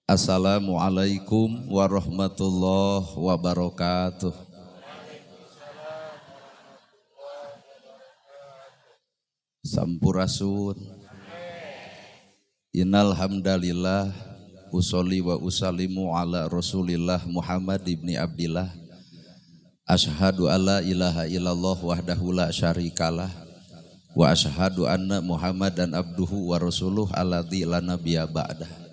Assalamualaikum warahmatullahi wabarakatuh. Sampurasun. Innal hamdalillah usolli wa usallimu ala Rasulillah Muhammad ibni Abdillah. Asyhadu alla ilaha illallah wahdahu la syarikalah wa asyhadu anna Muhammadan abduhu wa rasuluh alladzi la nabiyya ba'dah.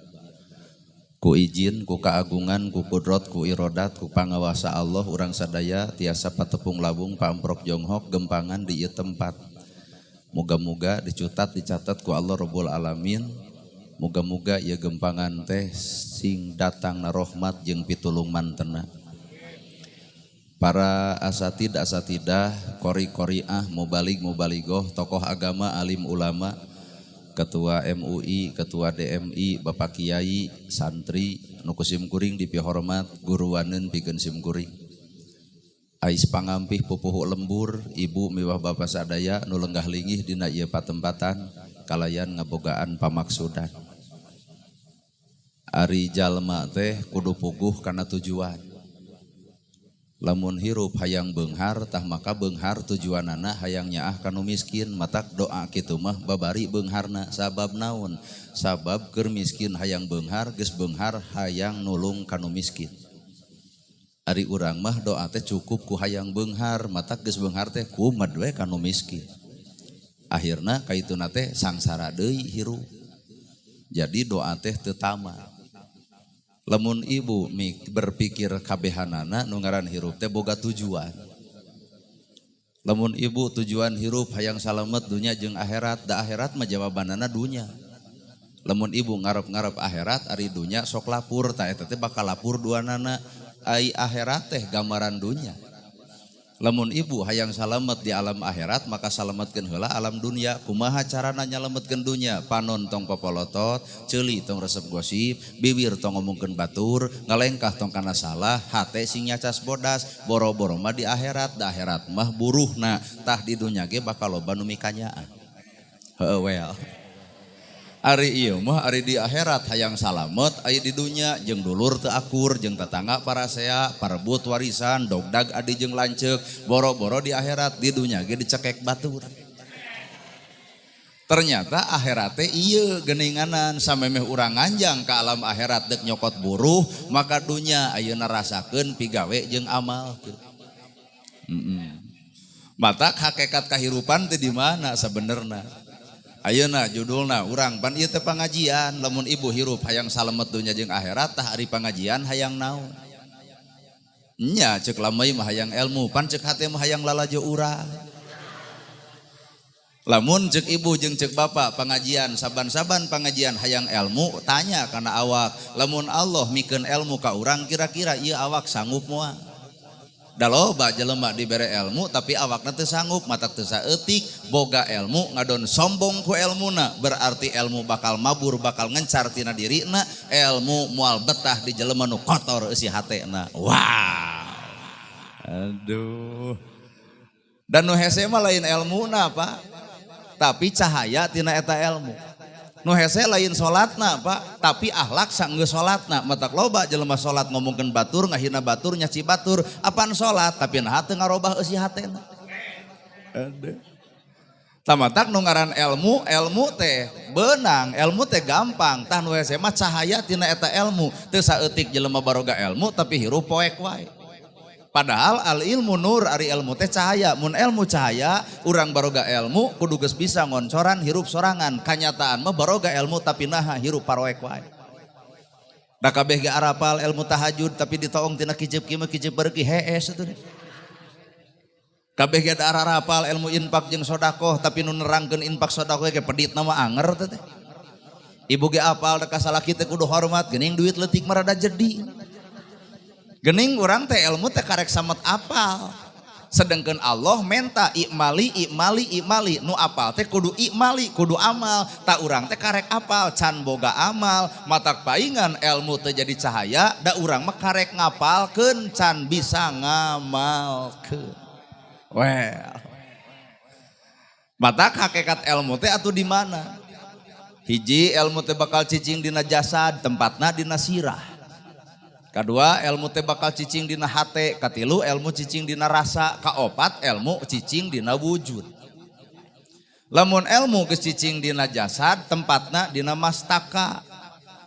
Ku izin, ku keagungan, ku kudrot, ku irodat, ku pangawasa Allah urang sadaya tiasa patepung lawung paamprok jonghok gempangan di ieu tempat. Moga-moga dicutat dicatat ku Allah Rabbul Alamin. Moga-moga ieu gempangan teh sing datangna rahmat jeung pitulung mantena. Para asatid asatidah, qori qoriah, mubalig mubaligoh, tokoh agama, alim ulama, Ketua MUI, Ketua DMI, Bapak Kiai, santri, nu ku sim kuring dipihormat, guruaneun pikeun sim kuring. Ais pangampih pupuhu lembur, ibu miwah bapa sadaya nu lenggah linggih dina ieu patempatan kalayan ngabogaan pamaksudan. Ari jalma teh kudu puguh kana tujuan. Lamun hirup hayang beunghar tah maka beunghar tujuanana hayang nyaah kanu miskin, matak doa kitu mah babari beungharna. Sabab naon? Sabab keur miskin hayang beunghar, geus beunghar hayang nulung kanu miskin. Ari urang mah doa teh cukup ku hayang beunghar, matak geus beunghar teh kumed we kanu miskin. Akhirna kaituna teh sangsara deui hirup. Jadi doa teh teu tamat. Lamun ibu berpikir kabehanana nu ngaran hirup teh boga tujuan. Lamun ibu tujuan hirup hayang salamet dunya jeung akhirat, da akhirat mah jawabanana dunya. Lamun ibu ngarep-ngarep akhirat ari dunya sok lapur, tah eta teh bakal lapur duanana. Ai akhirat teh gambaran dunya. Lamun ibu hayang salamet di alam akhirat maka salametkeun heula alam dunia. Kumaha carana nyalametkeun dunya? Panon tong popolotot, ceuli tong resep gosip, bibir tong ngomongkeun batur, ngalengkah tong kana salah, hate sing nyacas bodas, boro-boro mah di akhirat, da akhirat mah buruhna, tah di dunya ge bakal loba nu mikanyaah. Heueuh well. Ari ieu mah ari di akhirat hayang salamet, ari di dunya jeung dulur teu akur, jeung tetangga parasea, parebut warisan, dogdag adi jeung lanceuk, boro-boro di akhirat, di dunya ge dicekek batur. Ternyata akhirat teh ieu geuninganan samemeh urang nganjang ka alam akhirat deuk nyokot buruh, maka dunya ayeuna rasakeun pigawe jeung amal. Matak hakikat kahirupan teh di mana sabenerna? Ayeuna judulna urang pan ieu teh pangajian, lamun ibu hirup hayang salamet dunya jeung akhirat tah ari pangajian hayang naon? Nya ceuk lamai mah hayang ilmu, pan ceuk hate mah hayang lalajo urang. Lamun ceuk ibu jeung ceuk bapak pangajian saban-saban pangajian hayang ilmu, tanya kana awak, lamun Allah mikeun ilmu ka urang kira-kira ieu awak sanggup moal? Da loba jelema dibere ilmu tapi awakna teu sanggup, matak teu saeutik, boga ilmu ngadon sombong ku elmuna, berarti ilmu bakal mabur, bakal ngencar tina dirina, ilmu moal betah di jelema nu kotor eusi hatena. Wow. Aduh. Dan nu hese mah lain elmuna, Pak. Tapi cahaya tina eta ilmu. Nu hese lain salatna, Pak, tapi akhlak sanggeus salatna. Matak loba jelema salat ngomongkeun batur, ngahina batur, nyaci batur, apan salat tapi naha teu ngarobah eusi hatena. Aduh. Tamatak nu ngaran ilmu, ilmu teh beunang, ilmu teh gampang. Tah nu hese mah cahaya tina eta ilmu. Teu saeutik jelema baroga ilmu tapi hirup poek wae. Padahal al ilmu nur, ari ilmu teh cahaya. Mun ilmu cahaya, urang baroga ilmu kudu geus bisa ngoncoran hirup sorangan. Kanyataan mah baroga ilmu tapi naha hirup paroek wae. Da kabeh ge arapal ilmu tahajud tapi ditoong tina kijep kieu mah kijep bareuki hees atuh. Kabeh ge arapal ilmu infak jeung sodakoh tapi nu nerangkeun infak sodakoh ge peditna mah anger teh. Ibu ge apal da ka salaki teh kudu hormat geuning duit leutik mah rada jadi. Gening urang teh ilmu teh karek samet apal. Sedangkan Allah menta ikmali ikmali ikmali, nu apal teh kudu ikmali, kudu amal. Tak urang teh karek apal can boga amal, matak paingan ilmu teh jadi cahaya, da urang mah karek ngapalkeun can bisa ngamalkeun. Well. Matak hakikat ilmu teh atuh di mana? Hiji, ilmu teh bakal cicing dina jasad, tempatna dina sirah. Kadua, ilmu teh bakal cicing dina hate. Katilu, ilmu cicing dina rasa. Kaopat, ilmu cicing dina wujud. Lamun ilmu geus cicing dina jasad, tempatna dina mastaka.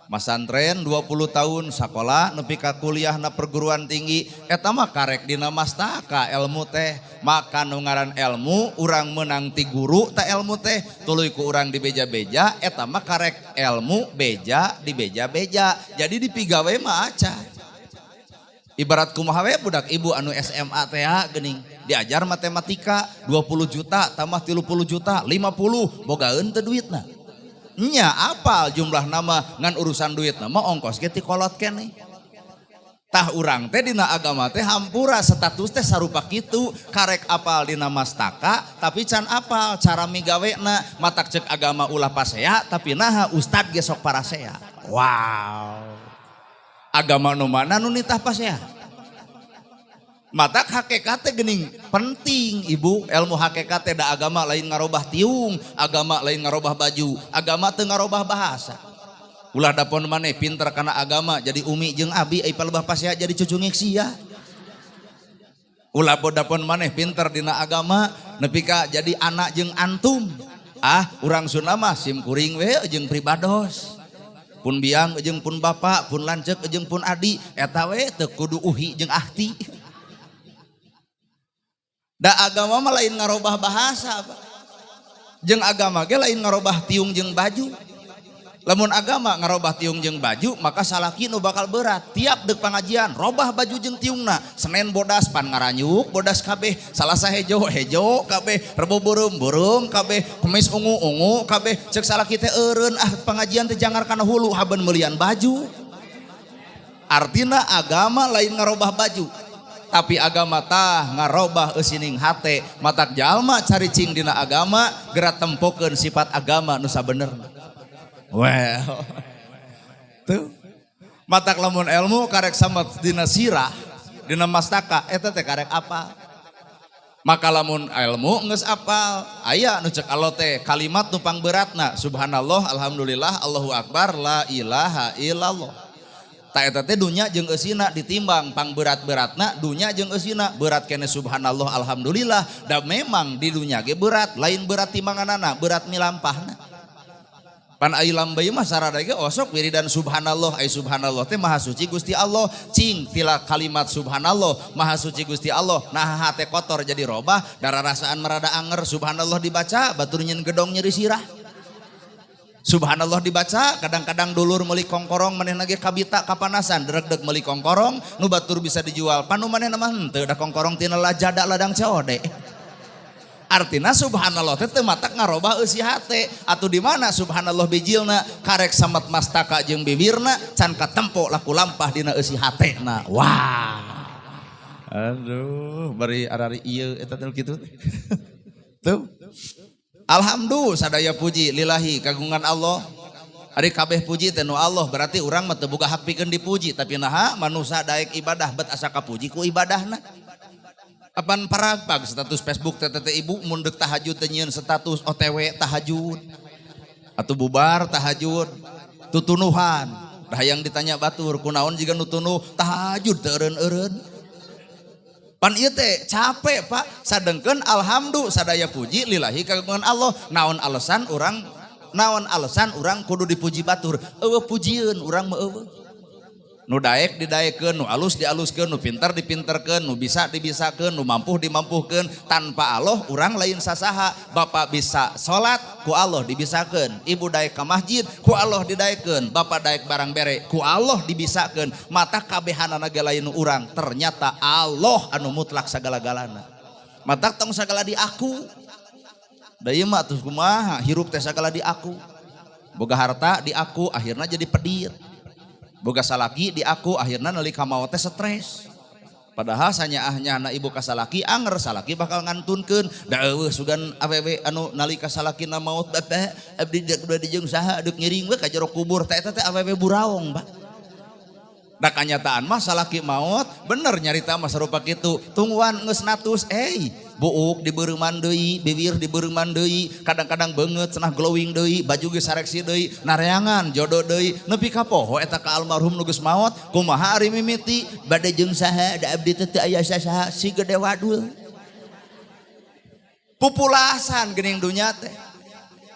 Masantren 20 tahun sekolah nepi ka kuliah na perguruan tinggi, eta mah karek dina mastaka ilmu teh. Maka nu ngaran ilmu urang menang ti guru ta ilmu teh, tuluy ku urang dibeja-beja, eta mah karek ilmu beja dibeja-beja, jadi dipigawe mah acan. Ibarat kumaha we budak ibu anu SMA teh geuning diajar matematika, 20 juta tambah 30 juta 50, bogaeun teu duitna? Nya apal jumlah nama, ngan urusan duit nama ongkos ge ti kolot keneh. Tah, urang teh dina agama teh hampura status teh sarupa kitu, karek apal dina mastaka tapi can apal cara migawena. Matak cek agama ulah pasea, tapi naha ustad ge sok parasea? Wow, agama nu mana nu nitah pasea? Matak hakikat teh geuning penting, Ibu, ilmu hakikat teh. Da agama lain ngarobah tiung, agama lain ngarobah baju, agama teu ngarobah bahasa. Ulah dapon maneh pinter karena agama jadi umi jeung abi, ai palebah pasea jadi cucungik sia. Ulah dapon maneh pinter dina agama nepi ka jadi anak jeung antum. Ah, urang Sunda mah sim kuring we jeung pribados. Pun biang jeung pun bapak, pun lanceuk jeung pun adi, eta we teu kudu uhi jeung ahti. Da agama mah lain ngarobah bahasa, Pak. Jeung agama ge lain ngarobah tiung jeung baju. Lamun agama ngarobah tiung jeung baju, maka salaki nu bakal berat. Tiap dek pengajian, robah baju jeung tiungna. Senin bodas pan ngaranyuk, bodas kabeh. Salasa hejo, hejo kabeh. Rebo beureum, beureum kabeh. Kemis ungu, ungu kabeh. Cek salaki teh eureun ah, pengajian teh jangar kana hulu haben meulian baju. Artina agama lain ngarobah baju, tapi agama tah ngarobah eusining hate. Matak jalma caricing dina agama geura tempokeun sifat agama nu sabenerna. Well, tuh. Matak lamun ilmu karek sama dina sirah, dina mastaka, eta teh karek apa? Maka lamun ilmu geus apal, aya nu cek Allah teh kalimat nu pangberatna, subhanallah, alhamdulillah, Allahu akbar, la ilaha illallah. Tah, eta teh dunya jeung eusina ditimbang pangberat-beratna, dunya jeung eusina berat kene subhanallah alhamdulillah. Da memang di dunya ge berat, lain berat timbanganana, berat milampahna. Pan ai lambey mah sarada ge osok wiridan subhanallah, ai subhanallah teh maha suci Gusti Allah. Cing tila kalimat subhanallah, maha suci Gusti Allah, nah hate kotor jadi robah, darah rasaan merada anger, subhanallah dibaca, batur nyeun gedong nyeri sirah. Subhanallah dibaca, kadang-kadang dulur meuli kongkorong manehna ge kabita kapanasan, deg-deg meuli kongkorong, nu batur bisa dijual. Panu manehna mah henteu, da kongkorong tina lajada ladang COD. Artina subhanallah teh teu matak ngarobah eusi hate. Atuh di mana subhanallah bijilna? Karek samet mastaka jeung bibirna can katempo laku lampah dina eusi hatena. Wah. Aduh, bari arari ieu eta teh kitu. Tuh. Alhamdulillah, sadaya puji lillahi kagungan Allah. Ari kabeh puji teh nu Allah, berarti urang mah teu boga hak pikeun dipuji, tapi naha manusa daek ibadah bet asa kapuji ku ibadahna. Apan paragpag status Facebook teh teh ibu, mun deuk tahajud teh nyieun status OTW tahajud. Atau bubar tahajud tutunuhan. Dah hayang ditanya batur kunaon jiga nu tunuh tahajud teu eureun-eureun. Pan ieu teh capek, Pak. Sadengkeun alhamdulillah sadaya puji lillahi kagungan Allah. Naon alasan urang, naon alasan urang kudu dipuji batur? Eueuh pujieun urang mah eueuh. Nu daek didaekeun, nu alus dialuskeun, nu pintar dipinterkeun, nu bisa dibisakeun, nu mampu dimampuhkeun. Tanpa Allah urang lain sasaha. Bapak bisa salat ku Allah dibisakeun. Ibu daek ka masjid ku Allah didaekeun. Bapak daek barang bere ku Allah dibisakeun. Mata kabehanana ge lain urang. Ternyata Allah anu mutlak sagala-galana. Matak tong sagala di aku. Da ieu mah atuh kumaha hirup teh sagala di aku. Boga harta di aku, akhirnya jadi pedit. Boga salaki di aku, akhirnya nalika maot teh stres. Padahal sanyaahnya anak ibu kasalaki anger salaki bakal ngantunkeun. Da eueuh sugan awewe anu nalika salakina maot, "Bapak, abdi dek bade jeung saha, deuk ngiring we ka jero kubur?" Teh eta teh awewe buraong, Pak. Da kanyataan mah salaki maot bener nyarita mah sarupa kitu. Tungguan geus natus. Buuk dibeureuman deui, bibir dibeureuman deui, kadang-kadang beungeut cenah glowing deui, baju ge sareksi deui, nareangan jodoh deui, nepi ka poho eta ka almarhum nu geus maot, kumaha ari mimiti, bade jeung saha da abdi teh teu aya sasaha si gede wadul. Pupulasan geuning dunya teh.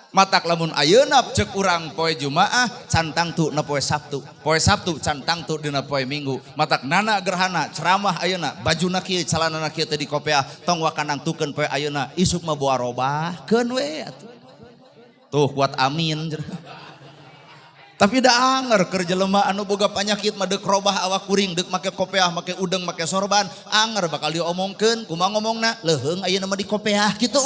Matak lamun ayeuna cek urang poe Jumaah can tangtu na poe Sabtu. Poe Sabtu can tangtu dina poe Minggu. Matak nana gerhana ceramah ayeuna bajuna kieu calanana kieu teh dikopeah tong waka nangtukeun poe ayeuna isuk mah boa robah keun we atuh. Tuh kuat amin. Tapi da anger keur jelema anu boga panyakit mah deuk robah awak kuring deuk make kopeah make udeng make sorban anger bakal diomongkeun kumaha ngomongna leuheung ayeuna mah dikopeah kitu.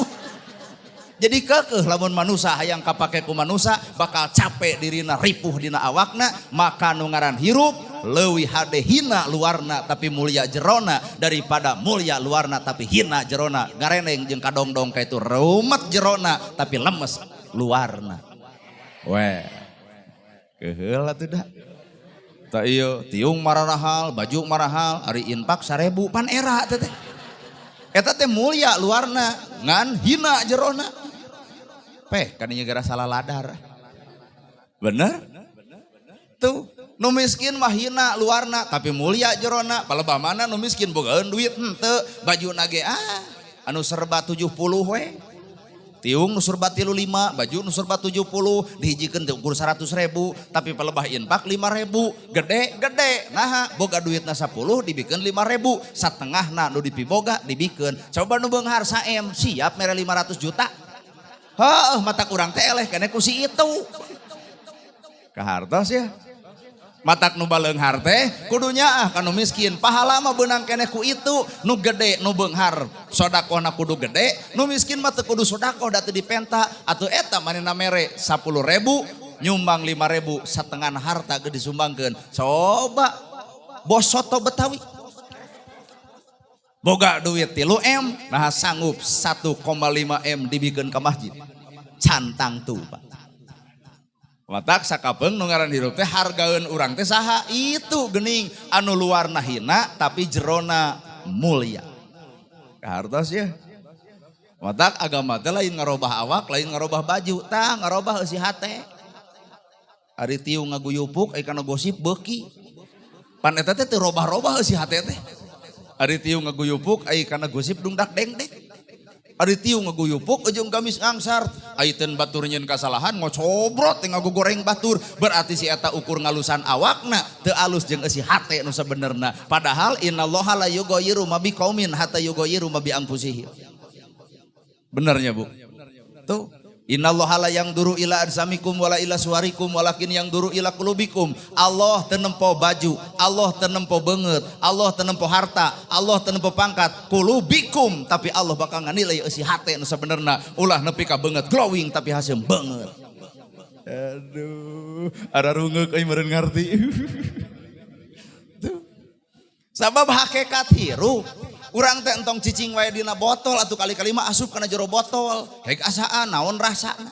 Jadi kekeh lamun manusa hayang kapake ku manusa bakal capek dirina ripuh dina awakna maka nu ngaran hirup leuwih hade hina luarna tapi mulia jerona daripada mulia luarna tapi hina jerona gareneng jeung kadongdong ka itu rumet jerona tapi lemes luarna. Weh. Keheul atuh da. Ta ieu tiung mararahal, baju marahal, ari infak 1000 pan era teh teh. Eta teh mulia luarna ngan hina jerona. Peh kadinya gara salah ladar. Bener? Tuh, nu miskin mah hina luarna tapi mulia jerona. Palebah mana nu miskin bogaeun duit henteu, bajuna ge anu serba 70 we. Tiung nu serba 35, baju nu serba 70, dihijikeun teh ukur 100.000, tapi palebah infak 5.000, gede gede. Naha boga duitna 10 dibikeun 5.000, satengahna nu dipiboga dibikeun. Coba nu beunghar saem siap mere 500 juta. Heuh, mata kurang teh eleh keneh ku si itu. Kahartos ya. Matak nu baleunghar teh kudu nyaah ka nu miskin. Pahala mah beunang keneh ku itu, nu gede nu beunghar sodakohna kudu gede, nu miskin mah teu kudu sodakoh da teu dipenta. Atuh eta manehna mere 10.000 nyumbang 5.000 satengah harta ge disumbangkeun. Coba bos soto Betawi. Boga duit 3 M, nah sanggup 1,5 M dibikeun ka masjid. Cantang tuh, Pak. Matak sakapeung nu ngaran hirup teh hargaeun urang teh saha itu geuning anu luarna hina tapi jerona mulia. Kahartos ya. Matak agama teh lain ngarobah awak, lain ngarobah baju, tah ngarobah eusi hate. Ari tiung ngaguyupuk ai kana gosip beuki. Pan eta teh teu robah-robah eusi hate teh. Ari tiung ngaguyupuk ai kana gosip dungdak dengdek. Ari tiung ngaguyupuk jeung gamis angsar, ai teun batur nyeun kasalahan ngocobrot teh ngagogoreng batur, berarti si eta ukur ngalusan awakna teu alus jeung eusi hate nu sabenerna. Padahal innallaha la yughayyiru ma biqaumin hatta yughayyiru ma bi anfusihim. Benernya Bu? Tuh. Innallaha la yangduru ila ajsamikum wala ila suwarikum walakin yangduru ila qulubikum. Allah teu nempo baju, Allah teu nempo beungeut, Allah teu nempo harta, Allah teu nempo pangkat, qulubikum, tapi Allah bakal nganilai eusi hate nu sabenerna. Ulah nepi ka beungeut glowing tapi haseum beungeut. Aduh, ararungeuk euy meureun ngarti. Tuh. Sabab hakikat hirup urang teh entong cicing wae dina botol atuh kali-kali mah asup kana jero botol. Hek asaan naon rasana.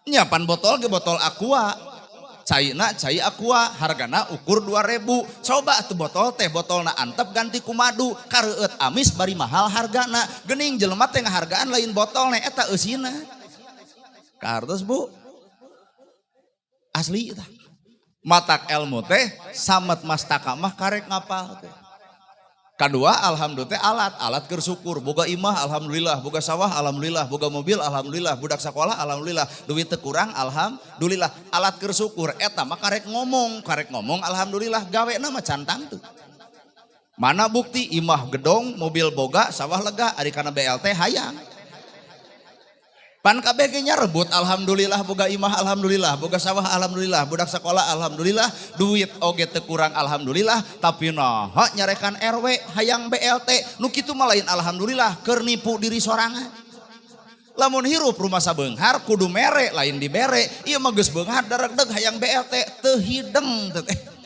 Nya pan botol ge botol aqua. Caina cai aqua hargana ukur 2000. Coba atuh botol teh botolna antep ganti ku madu, kareueut amis bari mahal hargana. Geuning jelema teh ngahargaan lain botolna eta eusina. Kahartos Bu? Asli tah. Matak ilmu teh samet mastaka mah karek ngapal teh. Kadua alhamdulillah teh alat, alat keur syukur. Boga imah alhamdulillah, boga sawah alhamdulillah, boga mobil alhamdulillah, budak sakola alhamdulillah, duit teu kurang alhamdulillah. Alat keur syukur eta mah karek ngomong alhamdulillah, gawena mah can tangtu. Mana bukti imah gedong, mobil boga, sawah lega, ari kana BLT hayang. Pan kabeh ge nyarebut alhamdulillah boga imah alhamdulillah, boga sawah alhamdulillah, budak sekolah alhamdulillah, duit oge teu kurang alhamdulillah, tapi naha nyarekan RW hayang BLT, nu kitu mah lain alhamdulillah keur nipu diri sorangan. Lamun hirup rumah sabeunghar kudu mere lain dibere, ieu mah geus beunghar daregdeg hayang BLT teu hideng teh.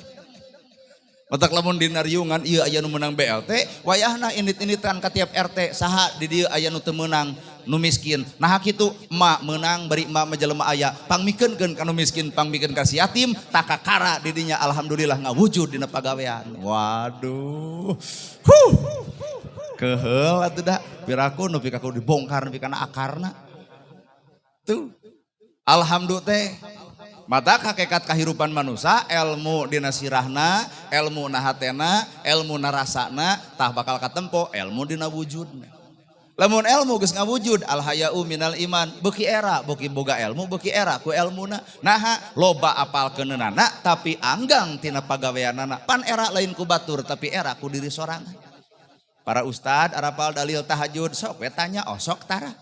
Matak lamun dina riungan ieu aya nu meunang BLT, wayahna indit-inditan ka tiap RT saha di dieu aya nu teu meunang nu miskin. Nah kitu emak meunang bari emak mah jelema aya, pangmikeunkeun ka nu miskin, pangmikeun ka si yatim, takakara di dinya alhamdulillah ngawujud dina pagawean. Waduh. Huh. Keheul atuh da, piraku nepi ka kudu dibongkar nepi kana akarna. Tuh. Alhamdulillah teh. Mata hakikat kahirupan manusia, ilmu dina sirahna, ilmu na hatena, ilmu na rasana, tah bakal katempo ilmu dina wujudna. Lamun ilmu geus ngawujud, al haya'u minal iman, beuki era, beuki boga ilmu, beuki era ku ilmuna. Naha loba apal keunana tapi anggang tina pagaweanana. Pan era lain ku batur tapi era ku diri sorangan. Para ustad arapal dalil tahajud sok we tanya, oh sok tara.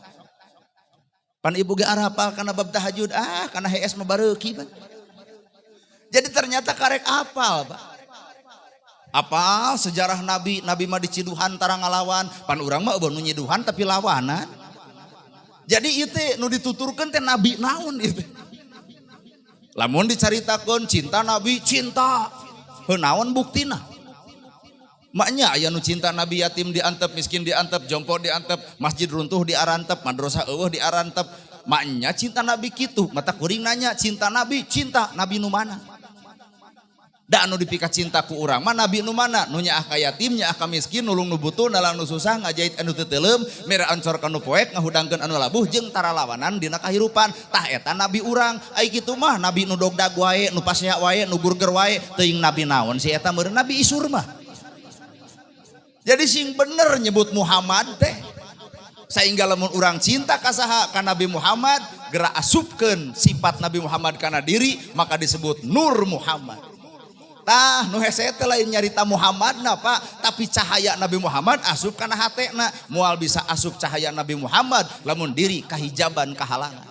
Pan ibu ge arapal kana bab tahajud, ah kana hees mah bareuki pan. Jadi ternyata karek apal, Pak. Apal sejarah Nabi, Nabi mah diciduhan tara ngalawan, pan urang mah euweuh nu nyiduhan tapi lawanan. Jadi ieu teh nu dituturkeun teh Nabi naon ieu teh. Lamun dicaritakeun cinta Nabi, cinta. Heuh naon buktina? Maknya aya nu cinta Nabi, yatim diantep, miskin diantep, jompo diantep, masjid runtuh diarantep, madrasah euweuh diarantep. Maknya cinta Nabi kitu, mata kuring nanya cinta Nabi, cinta Nabi nu mana? Da anu dipika cinta ku urang mah Nabi nu mana? Nu nyaah ka yatim, nyaah ka miskin, nulung nu butuh, nalang nu susah, ngajait anu teu teuleum, mere ancor ka nu poek, ngahudangkeun anu labuh jeung tara lawanan dina kahirupan. Tah eta nabi urang. Ai kitu mah nabi nu dogdag wae, nu pasea wae, nu gurger wae, teuing nabi naon si eta meureun nabi isur mah. Jadi sing bener nyebut Muhammad teh. Sehingga lamun urang cinta ka saha, ka Nabi Muhammad, gerak asupkeun sifat Nabi Muhammad kana diri, maka disebut Nur Muhammad. Tah nu hese teh lain nyarita Muhammadna, Pak, tapi cahaya Nabi Muhammad asup kana hatena. Moal bisa asup cahaya Nabi Muhammad lamun diri kahijaban kahalangan.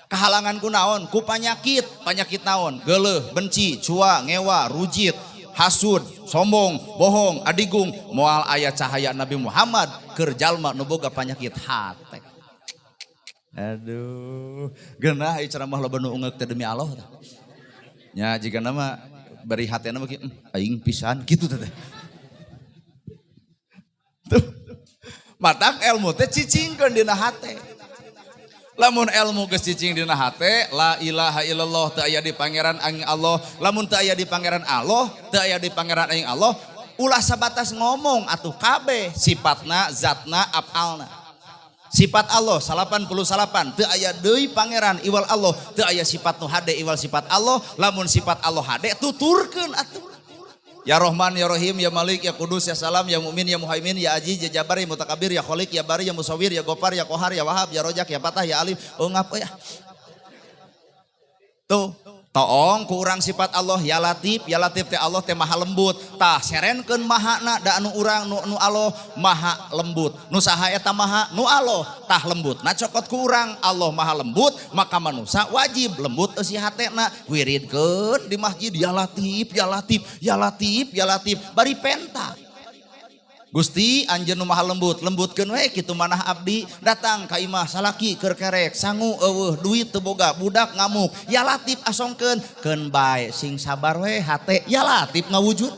Kahalangan ku naon? Ku panyakit. Panyakit naon? Geuleuh, benci, cua, ngewa, rujit, hasud, sombong, bohong, adigung. Moal aya cahaya Nabi Muhammad keur jalma nu boga panyakit hate. Aduh, geunah ieu ceramah loba nu ungeuk teh demi Allah tah. Nya jiga nama bari hatena mah kieu, aing pisan kitu teh. Tuh. Matak ilmu teh cicingkeun dina hate. Lamun ilmu geus cicing dina hate, la ilaha illallah, teu aya di pangeran angin Allah. Lamun teu aya di pangeran Allah, teu aya di pangeran angin Allah, ulah sabatas ngomong atuh kabeh sifatna, zatna, afalna. Sifat Allah 99, teu aya deui pangeran iwal Allah, teu aya sifat nu hade iwal sifat Allah. Lamun sifat Allah hade, tuturkeun atuh. Ya Rahman, Ya Rahim, Ya Malik, Ya Kudus, Ya Salam, Ya Mu'min, Ya Muhaimin, Ya Aziz, Ya Jabbar, Ya Mutakabir, Ya Khalik, Ya Bari, Ya Musawir, Ya Gopar, Ya Kohar, Ya Wahab, Ya Rojak, Ya Fatah, Ya Alim. Oh ngapa ya? Tuh, toong ku urang sifat Allah Ya Latif, Ya Latif teh Allah teh maha lembut. Tah serenkeun mahana da anu urang nu, nu Allah maha lembut. Nu saha eta maha? Nu Allah. Tah lembut. Nah cokot ku urang Allah maha lembut, maka manusia wajib lembut eusi hatena. Wiridkeun di masjid Ya Latif, Ya Latif, Ya Latif, Ya Latif, bari penta. Gusti anjeun nu maha lembut, lembutkeun we kitu manah abdi. Datang ka imah salaki keur kerek, sangu euweuh, duit teu boga, budak ngamuk. Ya Latif asongkeun, keun bae sing sabar we hate, Ya Latif ngawujud.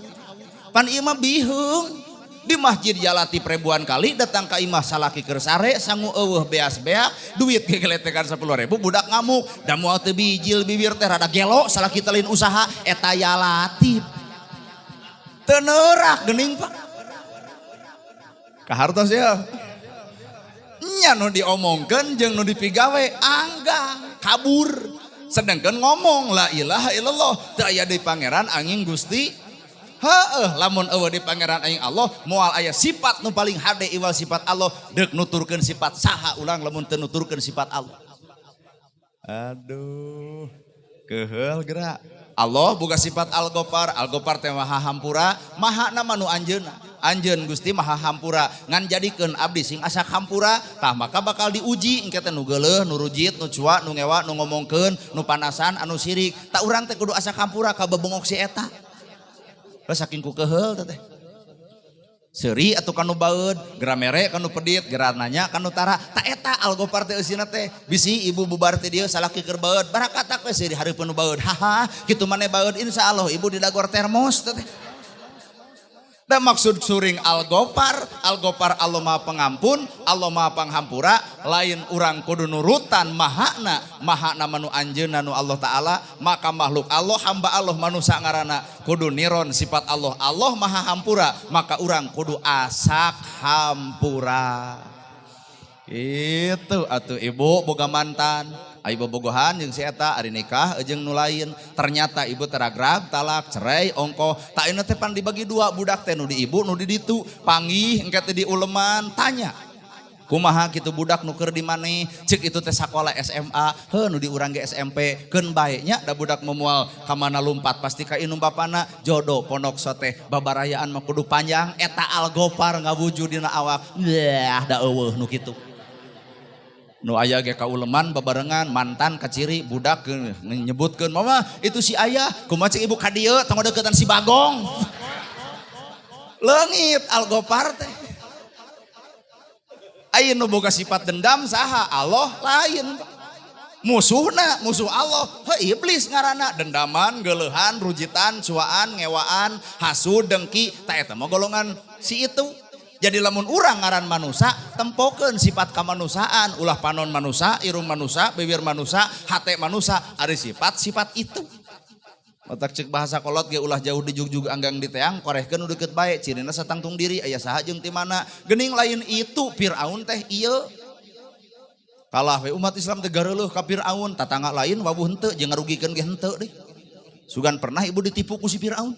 Pan ieu mah biheung. Di masjid Ya Latif ribuan kali, datang ka imah salaki keur sare, sangu euweuh, beas beak, duit gegeletekan 10.000, budak ngamuk, da moal teu bijil bibir teh rada gelo, salaki teh lain usaha eta Ya Latif. Teu neurak geuning, Pak. Kahartos ya. Nya nu diomongkeun jeung nu dipigawe anggang, kabur. Sedangkan ngomong la ilaha illallah, teu aya di pangeran angin Gusti. Heeh, lamun euweuh di pangeran angin Allah, moal aya sifat nu paling hade iwal sifat Allah, deuk nuturkeun sifat saha ulang lamun teu nuturkeun sifat Allah. Aduh, keheul gerak. Allah boga sifat Al-Ghaffar, Al-Ghaffar teh maha hampura, maha nama nu anjeunna. Anjeun Gusti maha hampura, ngan jadikeun abdi sing asa hampura, tah maka bakal diuji engke teh nu geuleuh, nu rujit, nu cua, nu ngewa, nu ngomongkeun, nu panasan, anu sirik. Tak urang teh kudu asa hampura ka bebongok si eta. Heuh saking ku keheul teh. Seuri atuh kanu baeud, gera mere kanu pedit, gera nanya kanu tara. Ta eta Al-Ghaffar teh eusina teh. Bisi ibu bubar teh dieu salaki keur baeud, barakatak we seuri hareupeun nu baeud. Haha, kitu maneh baeud, insyaallah ibu didagor termos teh. Dan maksud suring Al-Gopar, Al-Gopar Allah Maha Pengampun, Allah Maha Panghampura, lain urang kudu nurutan mahana, mahana manu anjeunna nu Allah Ta'ala, maka makhluk Allah, hamba Allah manusia ngaranna kudu niron sifat Allah, Allah Maha Hampura, maka urang kudu asak hampura. Itu atuh ibu boga mantan. Ibu bogohan jeung si eta ari nikah jeung nu lain. Ternyata ibu teragrag, talak, cerai, ongkoh. Tak ini teh pan dibagi dua budak teh nu di ibu nu di ditu. Panggih engke teh di uleman tanya. Kumaha kitu budak nu keur di maneh? Ceuk itu teh sakola SMA, heuh nu di urang ge SMP. Keun bae nya da budak moal ka mana lumpat pasti ka indung bapana jodoh pondok sote babarayaan mah kudu panjang eta Al-Gopar ngawujud dina awak. Yah da eueuh nu kitu. Nu aya ge kauleman babarengan mantan kaciri budak nyebutkeun mama itu si ayah kumaha cek ibu ka dieu tong deukeutan si Bagong. Leungit Al-Gopar teh. Aya nu boga sifat dendam saha? Allah lain. Musuhna musuh Allah, heuh iblis ngaranna dendaman, geuleuhan, rujitan, cuaan, ngewaan, hasud, dengki, tah eta mah golongan si itu. Jadi lamun urang ngaran manusa, tempokeun sifat kamanusiaan, ulah panon manusa, irung manusa, bibir manusa, hate manusa, ari sifat-sifat itu. Otak cek bahasa kolot ge ulah jauh dijugjug anggang di teang, korehkeun nu deukeut bae, cirina satangtung diri, aya saha jeung ti mana. Geuning lain itu Firaun teh ieu. Kalah we umat Islam teh gareuleuh ka Firaun, tatangga lain wawuh henteu jeung ngarugikeun ge henteu deui. Sugan pernah ibu ditipu ku si Firaun.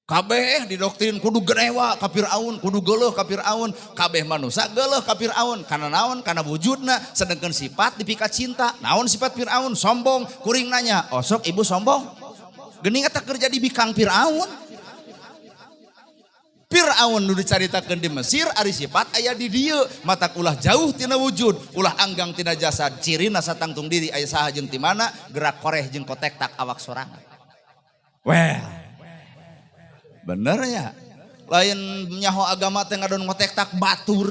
Kabeh didoktrin kudu genewa ka Firaun, kudu geuleuh ka Firaun, kabeh manusia geuleuh ka Firaun. Kana naon? Kana wujudna, sedangkan sifat dipika cinta. Naon sifat Firaun? Sombong. Kuring nanya, osok ibu sombong? Geuning eta kerja di bikang Firaun. Firaun nu dicaritakeun di Mesir ari sifat aya di dieu, matak ulah jauh tina wujud, ulah anggang tina jasad, cirina satangtung diri aya saha jeung ti mana, gerak koreh jeung kotek tak awak sorangan. Well, bener ya, lain nyaho agama teh ngadon ngotek tak batur.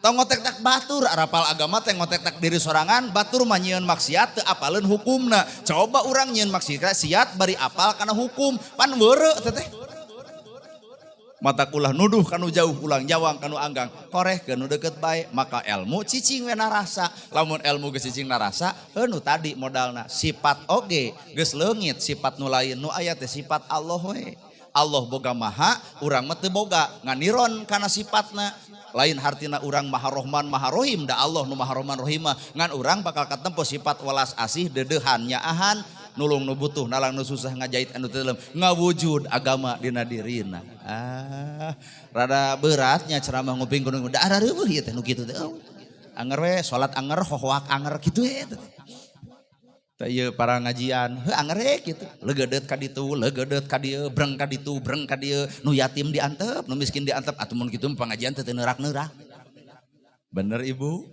Tong ngotek tak batur, arapal agama teh ngotek tak diri sorangan, batur mah nyieun maksiat teu apaleun hukumna. Coba urang nyieun maksiat bari apal kana hukum, pan weureu teh teh. Mata ulah nuduh kanu jauh, ulang jawang kanu anggang, koreh ke nu deket bae, maka ilmu cicing we narasa. Lamun ilmu geus cicing narasa, heuh nu tadi modalna sifat oge geus leungit, sifat nu lain nu aya teh sifat Allah we. Allah boga maha, urang mah teu boga, nganiron kana sifatna. Lain hartina urang maha rohman maha rohim, da Allah nu maha rohman rohim mah, ngan urang bakal katempo sifat welas asih deudeuhan nyaahan, nulung nu butuh, nalang nu susah, ngajait anu teu ngawujud agama dina dirina. Ah, rada beratnya ceramah nguping kudu da arareueuh ieu teh nu kitu teh. Anger we salat anger hohoak anger kitu we teh. Teh ieu para ngajian, heuh anger we kitu. Leugeudeut ka ditu, leugeudeut ka dieu, breng ka ditu, breng ka dieu, nu yatim diantep, nu miskin diantep, atuh mun kitu pengajian teh teu neurak-neurak. Bener ibu?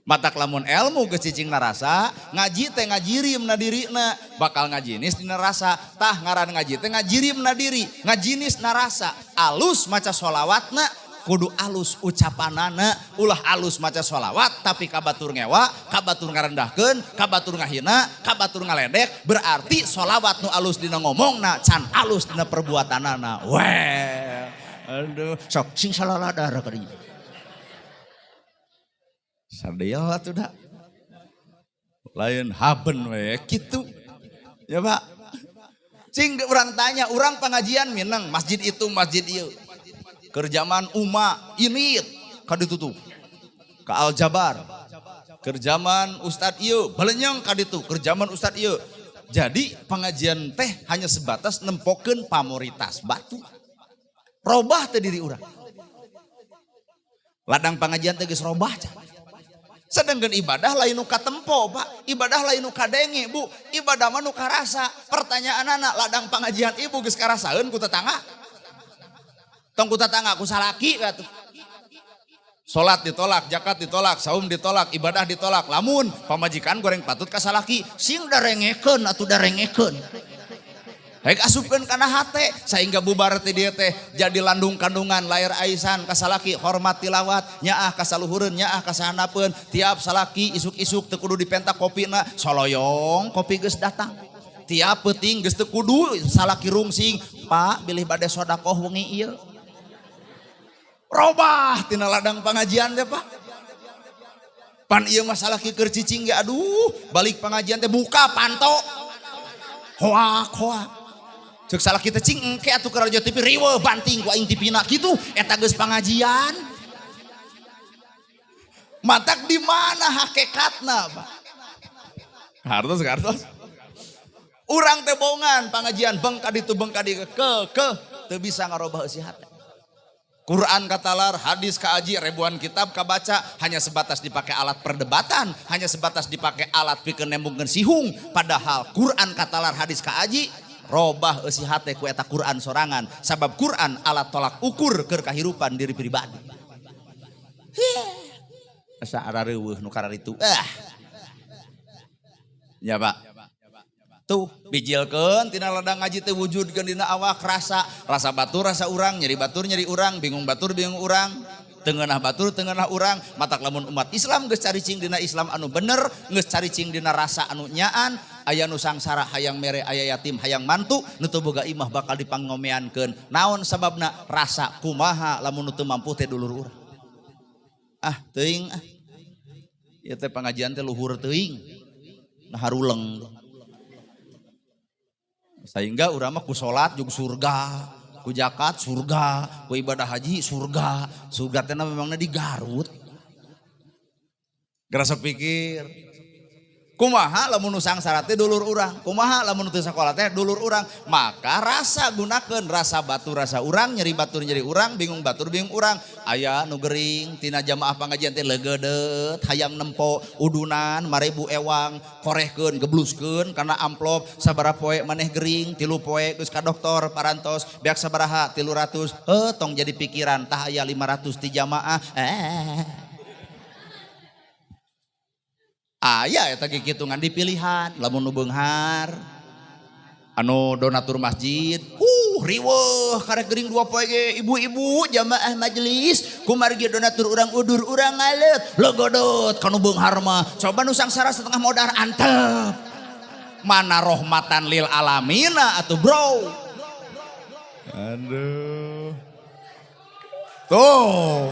Matak lamun ilmu geus cicing narasa, ngaji teh ngajirim na dirina, bakal ngajinis dina rasa. Tah ngaran ngaji teh ngajirim na diri, ngajinis narasa. Alus maca sholawatna, kudu alus ucapanana, ulah alus maca sholawat tapi kabatur ngewa, kabatur ngarendahkeun, kabatur ngahina, kabatur ngaledek, berarti sholawat nu alus dina ngomongna can alus dina perbuatanana. Weh, aduh, sok sing salaladar ka dinya. Sadaya atuh da. Lain haben we kitu. Ya Pak. Cing urang tanya, urang pengajian mineng masjid itu masjid ieu. Keur zaman Uma ini ka ditutup. Ka Al Jabar. Keur zaman Ustad ieu balenyeng ka ditu, keur zaman Ustad ieu. Jadi pengajian teh hanya sebatas nempokeun pamoritas batu. Robah teh diri urang. Ladang pengajian teh geus robah cah. Sedangkan ibadah lain nu katempo, Pak. Ibadah lain nu kadenge, Bu. Ibadah mah nu karasa. Pertanyaan anak, ladang pengajian ibu geus karasaeun ku tetangga. Tong ku tetangga ku salaki atuh. Salat ditolak, zakat ditolak, saum ditolak, ibadah ditolak. Lamun pamajikan goreng patut ka salaki, sing darengekeun atuh darengekeun. Hek asupkeun kana hate sehingga bubar teh dia teh jadi landung kandungan layar aisan ka salaki hormat tilawat nyaah ka saluhureun nyaah ka sahanapeun tiap salaki isuk-isuk teu kudu dipenta kopina soloyong kopi geus datang. Tiap peuting geus teu kudu salaki rungsing, Pak bilih bade sodakoh wengi ieu. Robah tina ladang pengajian teh Pak. Pan ieu mah salaki keur cicing ge aduh, balik pengajian teh buka panto. Hoak hoak. Ceuk salaki teh cing engke atuh keur raja TV riweuh banting ku aing tipina kitu eta geus pengajian. Matak di mana hakikatna Pak? Hartos hartos. Urang teh bongan pengajian beng ka ditu beng ka dieu ke teu bisa ngarobah eusi hate. Quran katalar, hadis kaaji, ribuan kitab kabaca, hanya sebatas dipakai alat perdebatan, hanya sebatas dipakai alat pikeun nembungkeun sihung, padahal Quran katalar, hadis kaaji, robah eusi hate ku eta Quran sorangan, sabab Quran alat tolak ukur keur kahirupan diri pribadi. Asa arareuweuh nu kararitu. Ah. Ya Pak. Tuh bijilkeun tina ladang ngaji teh wujudkeun dina awak rasa, rasa batur rasa urang, nyeri batur nyeri urang, bingung batur bingung urang, teu ngeunah batur teu ngeunah urang. Matak lamun umat Islam geus caricing dina Islam anu bener, geus caricing dina rasa anu nyaan, aya nu sangsara hayang mere, aya yatim hayang mantu, nu teu boga imah bakal dipangomeankeun. Naon sababna? Rasa kumaha lamun nu teu mampu teh dulur urang. Ah teuing ah. Ieu teh pangajian teh luhur teuing. Nah haruleng. Sehingga urang mah ku salat jeung surga, ku zakat surga, ku ibadah haji surga. Surga teh memangna di Garut. Gerasa pikir. Kumaha lamun nu sangsara teh dulur urang, kumaha lamun nu teu sakola teh dulur urang. Maka rasa gunakeun rasa batur rasa urang, nyeri batur nyeri urang, bingung batur bingung urang. Aya nu gering tina jamaah pangajian teh leugeudeut, hayang nempo udunan marebu ewang, korehkeun gebluskeun kana amplop sabaraha poe maneh gering, 3 poe geus ka dokter parantos beak sabaraha 300. Heuh tong jadi pikiran tah aya 500 ti jamaah. Aya eta kikitungan di pilihan lamun nu beunghar anu donatur masjid riweuh karek gering 2 poe ge ibu-ibu jamaah majelis kumargi donatur urang udur urang ngaleut legodot kanu beunghar mah coba nu sangsara setengah modar antep mana rahmatan lil alamina atuh bro. Aduh tuh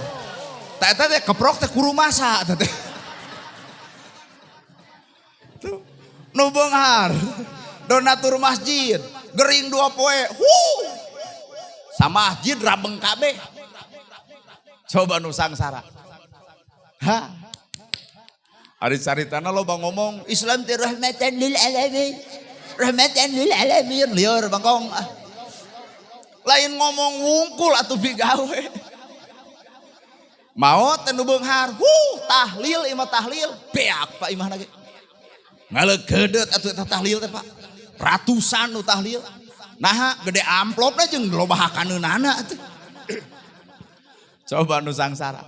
tah eta teh keprok teh kurumasa eta teh. Tuh, nu beunghar donatur masjid gering 2 poe sama masjid rabeng kabeh coba nu sangsara. Ha ari caritana loba ngomong Islam teh rahmatan lil alamin, rahmatan lil alamin lieur bangkong. Lain ngomong wungkul atuh bigawe maot teh nu beunghar tahlil imah tahlil beak Pak imahna ge. Ngalegedet atuh eta tahlil teh Pak. Ratusan nu tahlil. Naha gede amplopna jeung loba hakaneunana atuh. Coba nu sangsara.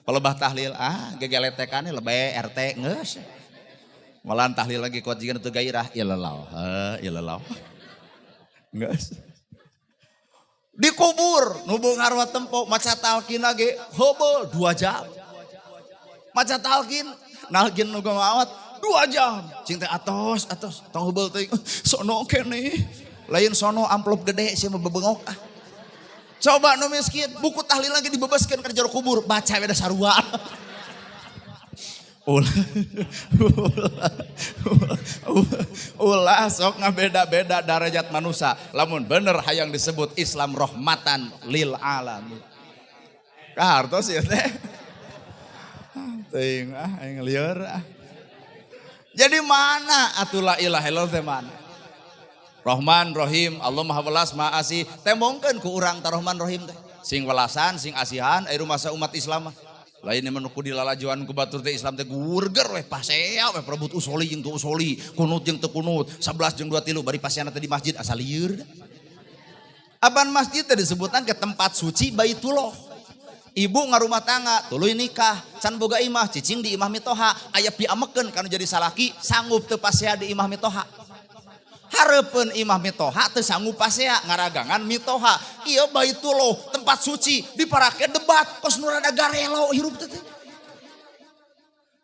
Pelebah tahlil gegeletekane lebe RT geus. Malahan tahlil lagi kuat jiga teu gairah ilallah, ilallah. Geus. Dikubur nu beunghar mah tempo maca talqin ge heubeul 2 jam. Maca talqin, nalqin nu maot 2 jam, cing teh atos, atos, tong heubeul teuing, sono keneh. Lain sono amplop gede sia mah bebengok ah. Coba nu miskin, buku tahlil lagi dibebaskeun ka jero kubur, baca we da sarua. Ulah, ulah, ulah sok ngabeda-beda darajat manusia. Lamun bener hayang disebut Islam rahmatan lil alamin. Kahartos ieu teh. Teuing ah aing lieur ah. Jadi mana atuh la ilaha illallah teh mana? Rahman Rahim, Allah Maha Welas Maha Asih. Tembongkeun ku urang ta Rahman Rahim teh. Sing welasan, sing asihan ari rumasa umat Islam mah. Lain mah nu ku dilalajuan ku batur teh Islam teh gurger weh pasea weh perebut usoli jeung teu usoli, kunut jeung teu kunut, 11 jeung 2 3 bari paseana teh di masjid asa lieur. Apan masjid teh disebutan ke tempat suci Baitullah. Ibu ngarumah tangga, tuluy nikah, can boga imah, cicing di imah mitoha, aya piamekeun kanu jadi salaki, sanggup teu pasea di imah mitoha. Hareupeun imah mitoha teu sanggup pasea, ngaragangan mitoha. Ieu Baitullah, tempat suci, diparake debat, kos nu rada garelo hirup teh.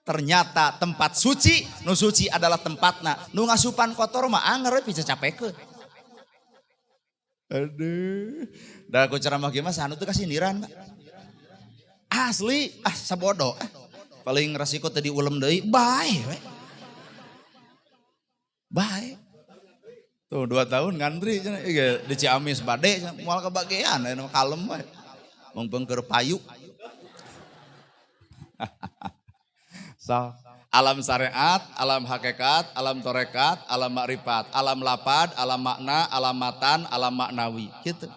Ternyata tempat suci, nu suci adalah tempatna. Nu ngasupan kotor mah anger we picacapekeun. Aduh. Da ku ceramah kieu mah sanu teu kasindiran, Pak. Asli, ah sabodo. Paling resiko teh diulem deui, bae we. Bae. Tuh 2 tahun ngantri cenah di Ciamis bade cenah moal kebagian aya nu kalem we. Mongpeng keur payu. So, alam syariat, alam hakikat, alam torekat, alam makrifat, alam lapad, alam makna, alam matan, alam maknawi gitu.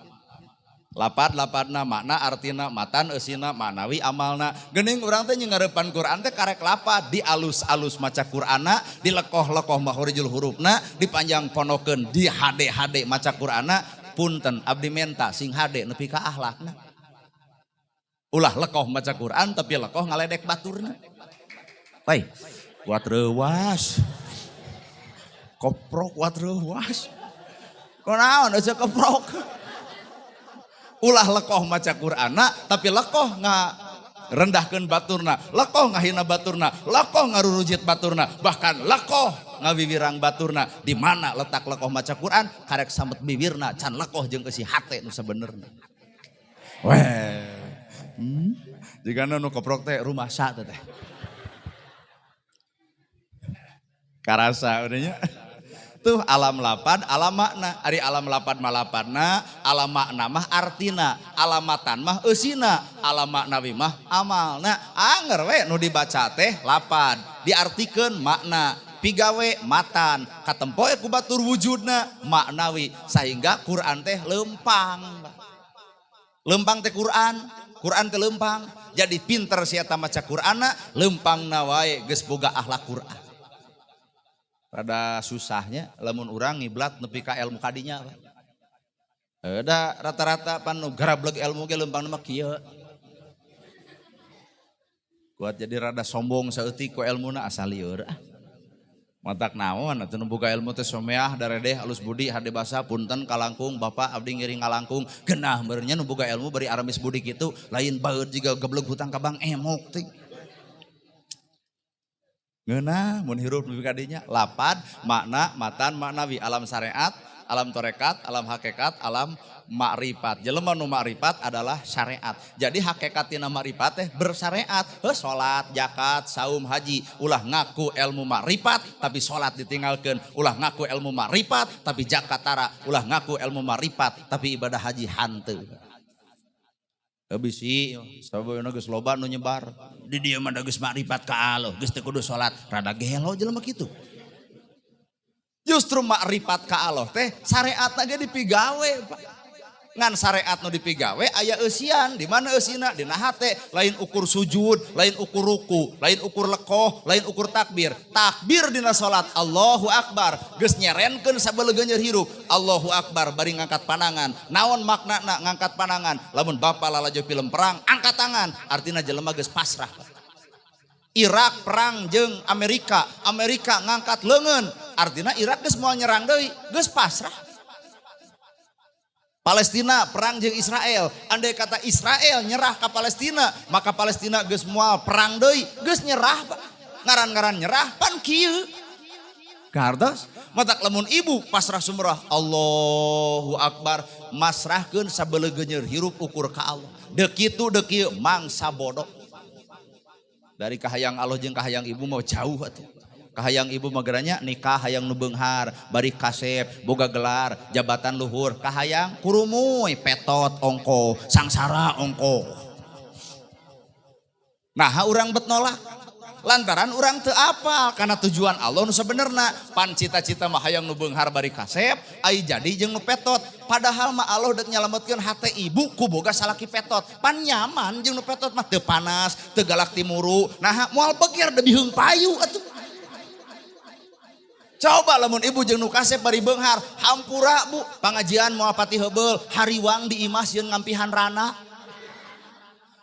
Lapad, lapadna, makna, artina, matan, eusina, maknawi, amalna. Geuning urang teh ngarepan Quran teh karek lapad, di alus-alus maca Qur'ana, di lekoh-lekoh makhorijul hurufna, dipanjang ponokeun, di hade-hade maca Qur'ana, punten abdi menta sing hade nepi ka akhlakna. Ulah lekoh maca Quran tapi lekoh ngaledek baturna. Baik, kuat reuwas. Koprok kuat reuwas. Kunaon aja keprok. Ulah lekoh maca Qur'ana tapi lekoh ngarendahkeun baturna, lekoh ngahina baturna, lekoh ngarurujit baturna, bahkan lekoh ngawiwirang baturna. Di mana letak lekoh maca Quran? Karek samet bibirna can lekoh jeung eusi hate nu sabenerna. Weh. Jigana nu koprok teh rumasa teh. Karasa udahnya. Tuh alam lapad, alam makna. Ari alam lapad mah lapadna, alam makna mah artina, alam matan mah eusina, alam maknawi mah amalna. Anger we nu dibaca teh lapad, diartikeun makna, pigawe matan, katempo ku batur wujudna maknawi, sehingga Quran teh lempang. Lempang teh Quran, Quran teh lempang. Jadi pinter sia ta maca Qur'anna, lempangna wae geus boga akhlak Quran. Rada susahnya lamun urang ngiblat nepi ka ilmu kadinya. Da rata-rata pan nu garableg ilmu ge lempangna mah kieu. Kuat jadi rada sombong saeutik ku elmuna asal lieur ah. Matak naon atuh nu boga ilmu teh someah daredeh alus budi hade basa punten kalangkung bapak abdi ngiring ngalangkung genah meureunnya nu boga ilmu bari aramis budi kitu lain baeud jiga gebleg hutang ka bank emok teh. Ngeunah mun hirup nepi ka dinya lapad makna matan maknawi alam syariat, alam torekat, alam hakikat, alam makrifat. Jelema nu makrifat adalah syariat. Jadi hakikat tina makrifat teh bersyariat. Heuh salat, zakat, saum, haji, ulah ngaku ilmu makrifat tapi salat ditinggalkeun, ulah ngaku ilmu makrifat tapi zakat tara, ulah ngaku ilmu makrifat tapi ibadah haji hanteu. Bisi sababna geus loba nu nyebar. Di dieu mah geus makrifat ka Allah, geus teu kudu salat, rada gelo jelema kitu. Justru makrifat ka Allah teh syariatna ge dipigawe, Pak. Ngan syariat nu dipigawe aya eusian, di mana eusina? Dina hate, lain ukur sujud, lain ukur ruku, lain ukur lekoh, lain ukur takbir. Takbir dina salat Allahu Akbar, geus nyerenkeun sabelegeun hirup. Allahu Akbar bari ngangkat panangan. Naon maknana ngangkat panangan? Lamun bapa lalajo film perang, angkat tangan, artina jelema geus pasrah. Irak perang jeung Amerika, Amerika ngangkat leungeun, artina Irak geus moal nyerang deui, geus pasrah. Palestina perang jeung Israel, andai kata Israel nyerah ka Palestina, maka Palestina geus moal perang deui, geus nyerah Pak. Ngaran-ngaran nyerah pan kieu. Kartos matak lamun ibu pasrah sumrah Allahu Akbar, masrahkeun sabelegeuneur hirup ukur ka Allah. Deuk kitu deuk kieu mangsa bodoh. Dari kahayang Allah jeung kahayang ibu mau jauh atuh. Kahayang ibu mah geranya nikah hayang nu beunghar, bari kasep, boga gelar, jabatan luhur, kahayang kurumuy, petot ongko, sangsara ongko. Nah, urang bet nolak. Lantaran urang teu apal karena tujuan Allah nu sabenerna, pan cita-cita mah hayang nu beunghar bari kasep, ai jadi jeung nu petot. Padahal mah Allah deuk nyalametkeun hate ibu ku boga salaki petot. Pan nyaman jeung nu petot mah teu panas, teu galak timuru. Nah, moal beger da biheung payu atuh. Coba lamun ibu jeung nu kasep bari beunghar, hampura bu, pangajian moal pati heubeul, hariwang di imah sieun ngampihan rana.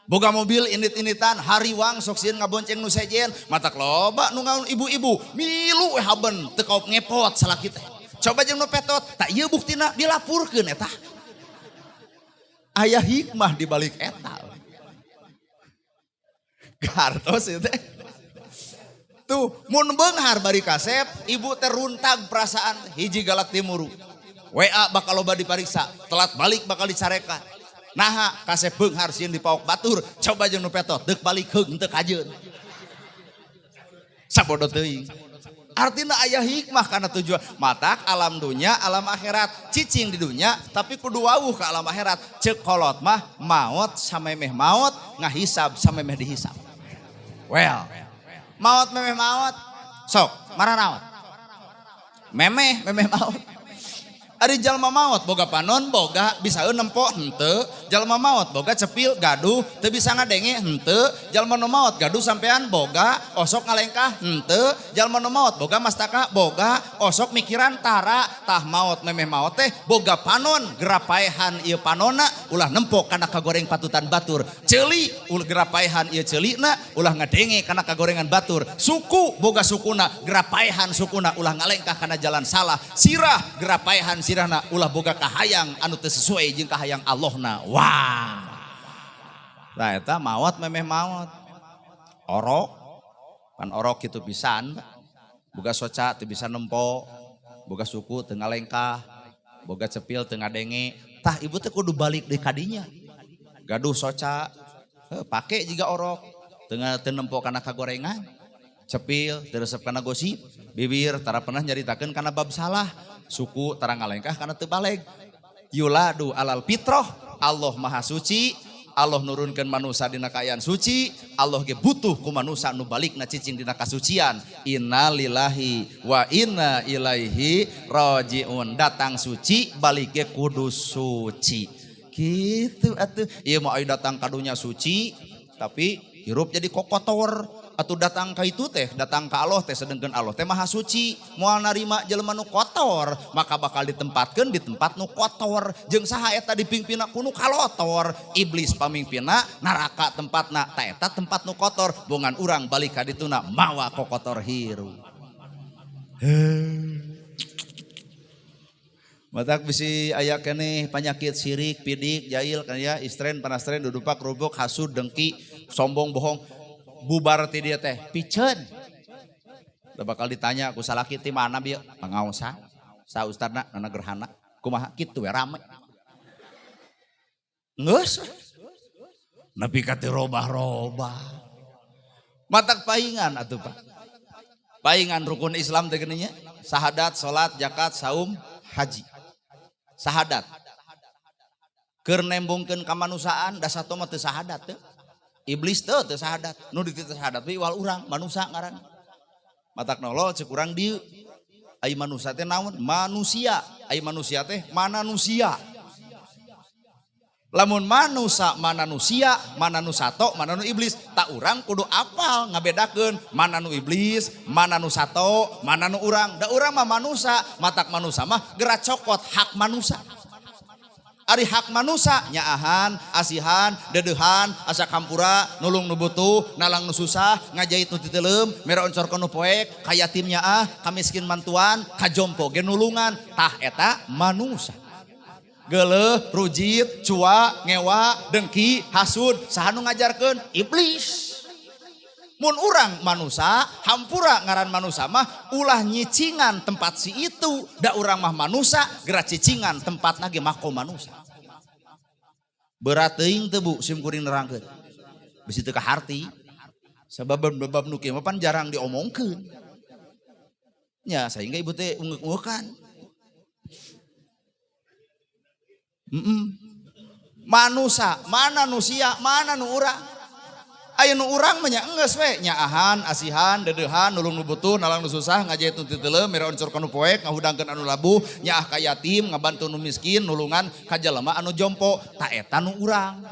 Boga mobil init-initan, hariwang sok sieun ngabonceng nu sejen, matak loba nu ngaun ibu-ibu, milu we haben teu kaop ngepot salaki teh. Coba jeung nu petot, tak ieu buktina dilapurkeun eta. Aya hikmah di balik eta. Gartos ieu teh. Tuh, mun beunghar bari kasep, ibu teh runtag perasaan hiji galak timuru. WA bakal loba dipariksa, telat balik bakal dicarekan. Naha kasep beunghar sieun dipaok batur, coba jeung nu petot, deuk balik heung teu kajeun. Sabodo teuing. Artinya aya hikmah karena tujuan matak alam dunya, alam akhirat, cicing di dunya tapi kudu wawuh ke alam akhirat. Ceuk kolot mah maot samemeh maot, ngahisab samemeh dihisab. Well, maot memeh maot, sok mararaot. Memeh memeh maot. Ari jalma maot boga panon boga bisa nempo henteu, jalma maot boga cepil gaduh teu bisa ngadenge henteu, jalma nu maot gaduh sampean boga osok ngalengkah henteu, jalma nu maot boga mastaka boga osok mikiran tara. Tah maot memeh maot teh boga panon gerapaehan ieu panonna ulah nempo kana kagoreng patutan batur, ceuli ulah gerapaehan ieu ceulina ulah ngadenge kana kagorengan batur, suku boga sukuna gerapaehan sukuna ulah ngalengkah kana jalan salah, sirah gerapaehan sirahna ulah boga kahayang anu teu sesuai jeung kahayang Allahna. Wah. Tah eta maot memeh maot. Orok pan orok kitu pisan. Boga soca teu bisa nempo, boga suku teu ngalengkah, boga cepil teu ngadenge. Tah ibu teh kudu balik deui ka dinya. Gaduh soca, pake jiga orok, teu nempo kana kagorengan. Cepil teu resep kana gosip, bibir tara pernah nyaritakeun kana bab salah. Suku tara ngalengkah kana teu baleg. Yuladu alal fitroh, Allah maha suci, Allah nurunkeun manusa dina kaayaan suci, Allah ge butuh ku manusa nu balikna cicing dina kasucian. Innalillahi wa inna ilaihi rajiun. Datang suci, balik ge kudu suci. Gitu atuh. Ieu mah aya datang ka dunya suci, tapi hirup jadi kokotor. Atuh datang ka itu teh, datang ka Allah teh, sedengkeun Allah teh maha suci, moal narima jelema nu kotor, maka bakal ditempatkeun di tempat nu kotor. Jeung saha eta dipingpina ku nu kalotor, iblis pamingpina, neraka tempatna, ta eta tempat nu kotor, bongan urang balik ka dituna mawa kokotor hirup. Matak bisi aya keneh panyakit sirik, pidik, jail kan ya, istren, panastren, dudupak, rubuk, hasud, dengki, sombong, bohong. Bubar ti dia teh piceun. Da bakal ditanya ku salaki ti mana bieu? Pangaosan. Sa ustadna nana gerhana. Kumaha kitu we rame. Geus. Nepi ka teu robah-robah. Matak paingan atuh Pak. Paingan rukun Islam teh geuning nya. Sahadat, salat, zakat, saum, haji. Sahadat. Keur nembongkeun kamanusiaan da sato mah teu sahadat teu. Iblis teu teu sahadat. Nu dititah sahadat we iwal urang, manusa ngaranna. Matak nolol ceuk urang dieu. Ai manusa teh naon? Manusia. Ai manusia teh mananusia. Lamun manusa mananusia, mana nu sato, mana nu iblis. Tak urang kudu apal ngabedakeun mana nu iblis, mana nu sato, mana nu urang. Da urang mah manusa, matak manusa mah geura cokot hak manusa. Ari hak manusa nyaahan, asihan, dedeuhan, asa kampura, nulung nu butuh, nalang nu susah, ngajait nu titeuleum, mere oncor ka nu poek, ka yatim nyaah, ka miskin mantuan, ka jompo ge nulungan. Tah eta manusa. Geuleuh, rujit, cua, ngewa, dengki, hasud, saha nu ngajarkeun? Iblis. Mun urang manusa, hampura ngaran manusa mah ulah nyicingan tempat si itu, da urang mah manusa, geura cicingan tempatna ge makom manusa. Berat teuing teu Bu sim kuring nerangkeun. Bisi teu kaharti. Sabab bab nu kieu mah pan jarang diomongkeun. Nya sehingga ibu teh ungeuk-ungekan. Manusa, mana nu sia, mana nu urang. Aya nu urang mah nya enggeus we, nyaahan, asihan, dedeuhan, nulung nu butuh, nalang nu susah, ngajait nu titeuleum, mere oncor ka nu poek, ngahudangkeun anu labuh, nyaah ka yatim, ngabantu nu miskin, nulungan ka jelema anu jompo, ta eta nu urang.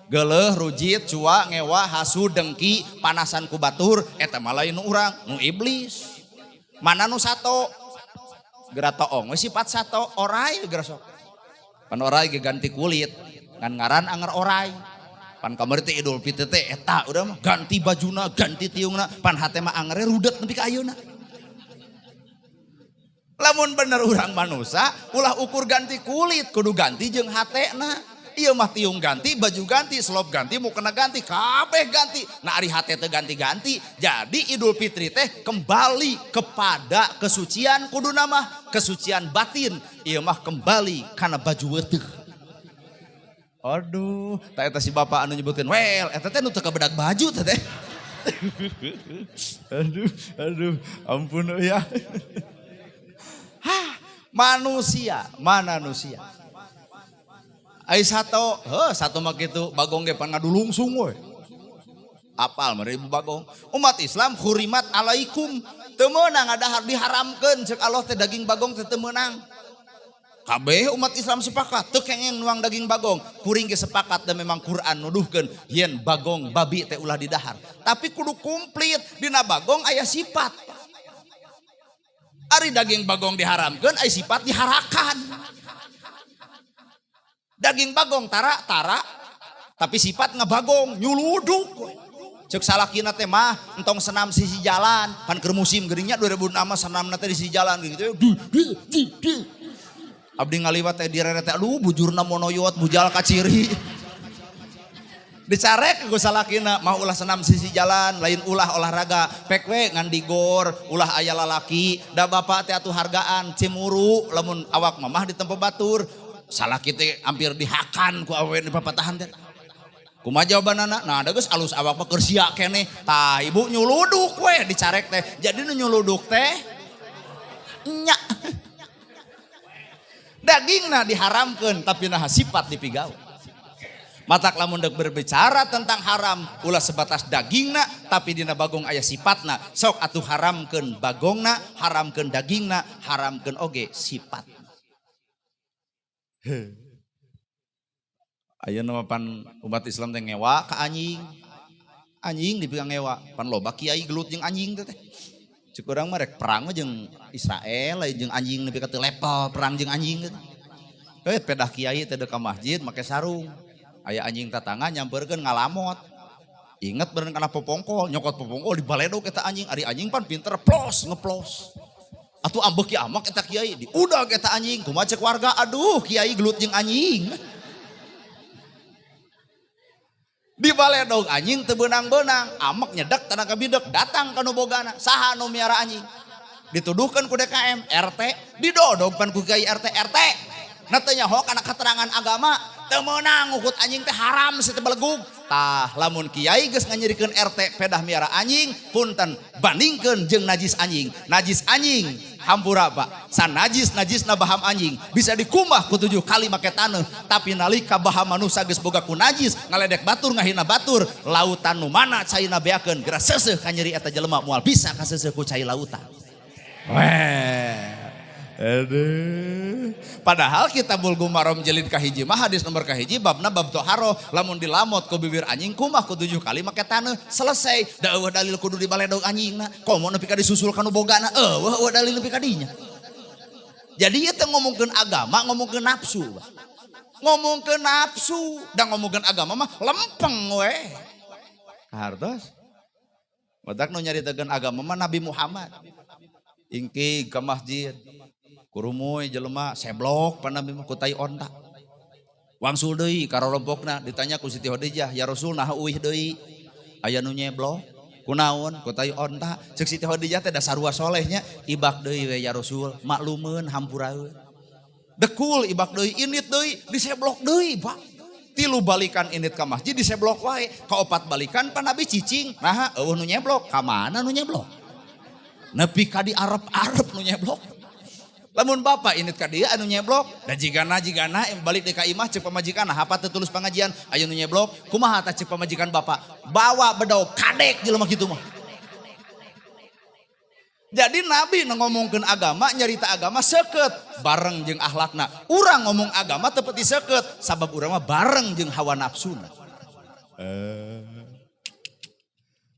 Geuleuh, rujit, cua, ngewa, hasud, dengki, panasan ku batur, eta mah lain nu urang, nu iblis. Mana nu sato? Geura toong we sifat sato, orai geura sok. Pan orai ge ganti kulit, ngan ngaran anger orai. Pan kamari teh Idul Fitri teh eta udah mah ganti bajuna, ganti tiungna, pan hate mah angere rudet nepi ka ayeuna. Lamun bener urang manusa, ulah ukur ganti kulit, kudu ganti jeung hatena. Ieu mah tiung ganti, baju ganti, selop ganti, mukena ganti, kabeh ganti. Nah ari hate teh ganti-ganti. Jadi Idul Fitri teh kembali kepada kesucian kuduna mah, kesucian batin. Ieu mah kembali kana baju weteuh. Aduh, tah eta si bapak anu nyebutkeun, "Wel, eta teh nu teu kabedag baju teh teh." Aduh, aduh, ampun ya. Hah, manusia, manusia. Ai sato, heuh sato mah kitu bagong ge pan ngadulungsung we. Apal mah ibu bagong. Umat Islam hurimat alaikum. Teu meunang ngadahar diharamkeun ceuk Allah teh daging bagong teh teu meunang. Kabeh umat Islam sepakat teu kengeng nuang daging bagong. Kuring ge sepakat dan memang Quran nuduhkeun yen bagong babi teh ulah didahar. Tapi kudu komplit dina bagong aya sifat. Ari daging bagong diharamkeun aya sifat diharakan. Daging bagong tara-tara tapi sifat ngabagong nyuluduk. Ceuk salakina teh mah entong senam sisi jalan pan keur musim geuringnya 2006 mah senamna teh di sisi jalan gitu. Di di di di. Abdi ngaliwat teh direret teh aduh bujurna monoyot bujal kaciri. Dicarek ku salakina mah ulah senam sisi jalan lain ulah olahraga pek we ngan digor ulah aya lalaki da bapak teh atuh hargaan cemuru lamun awak mamah ditempo batur. Salaki teh hampir dihakan ku awewe di papatahan teh. Kumaha jawabanana? Nah, da geus alus awak mah keur sia keneh. Tah ibu nyuluduk we dicarek teh. Jadi nu nyuluduk teh nya. Dagingna diharamkeun tapi naha sifat dipigawe. Matak lamun deuk berbicara tentang haram ulah sebatas dagingna tapi dina bagong aya sifatna. Sok atuh haramkeun bagongna, haramkeun dagingna, haramkeun oge sifat. Ayeuna mah pan umat Islam teh ngewa ka anjing. Anjing dipegang ngewa, pan loba kiai gelut jeung anjing teh. Cek urang mah rek perang mah jeung Israel lain jeung anjing nepi ka teu level perang jeung anjing teh. Pedah kiai teh deuk ka masjid make sarung. Aya anjing tatangga nyamperkeun ngalamot. Inget beureun kana popongkol, nyokot popongkol dibaledog eta anjing, ari anjing pan pinter plos ngeplos. Atuh ambek ki amak eta kiai, diudag eta anjing, kumaha cek warga, aduh kiai gelut jeung anjing. Dibaledog anjing teu beunang-beunang, amek nyedek tanaga bidek, datang ka nu bogana, saha nu miara anjing. Dituduhkeun ku DKM, RT, didodog pan ku kiai RT, RT. Na teu nyaho kana keterangan agama, teu meunang ngukut anjing teh haram si teh belegug. Tah lamun kiai geus nganyirikeun RT pedah miara anjing, punten bandingkeun jeung najis anjing. Najis anjing hampura Pak, sanajis najisna baham anjing bisa dikumbah ku 7 kali make taneuh, tapi nalika baham manusa geus boga ku najis ngaledek batur ngahina batur, lautan nu mana caina beakeun geura seuseuh ka nyeri eta jelema moal bisa kaseuseuh ku cai lautan. Weh. Aduh. Padahal Kitabul Marom jilid kahiji mah hadis nomor kahiji babna bab toharo, lamun dilamot ku bibir anjing kumah ku 7 kali make taneuh selesai. Da eueuh dalil kudu dibaledog anjingna, komo nepi ka disusul ka nu bogana, eueuh eueuh dalil nepi ka dinya. Jadi ieu teh ngomongkeun agama, ngomongkeun nafsu. Ngomongkeun nafsu, da ngomongkeun agama mah lempeng we. Hartos. Matak nu nyaritakeun agama mah Nabi Muhammad. Ingkig ka masjid. Kurumuy jelema seblok pan Nabi mah ku tai onta. Wangsul deui ka rorompokna ditanya ku Siti Khadijah, "Ya Rasul naha uih deui?" Aya nu nyeblok. Kunaon? Ku tai onta. Ceuk Siti Khadijah teh da sarua solehnya, ibak deui we ya Rasul, maklumeun hampuraeun. Dekul ibak deui, indit deui, diseblok deui, Pak. 3 balikan indit ka masjid diseblok wae, kaopat balikan pan Nabi cicing. Naha eueuh nu nyeblok, ka mana nu nyeblok? Nepi ka di Arab-Arab nu nyeblok. Lamun bapak indit ka dieu anu nyeblok, da jigana balik deui ka imah ceuk pamajikan, nah apa teu tulus pangajian, aya nu nyeblok, kumaha tah ceuk pamajikan bapak? Bawa bedog kadek jelema kitu mah. Jadi Nabi nu ngomongkeun agama, nyarita agama seukeut bareng jeung akhlakna. Urang ngomong agama teu peti seukeut, sabab urang mah bareng jeung hawa nafsuna.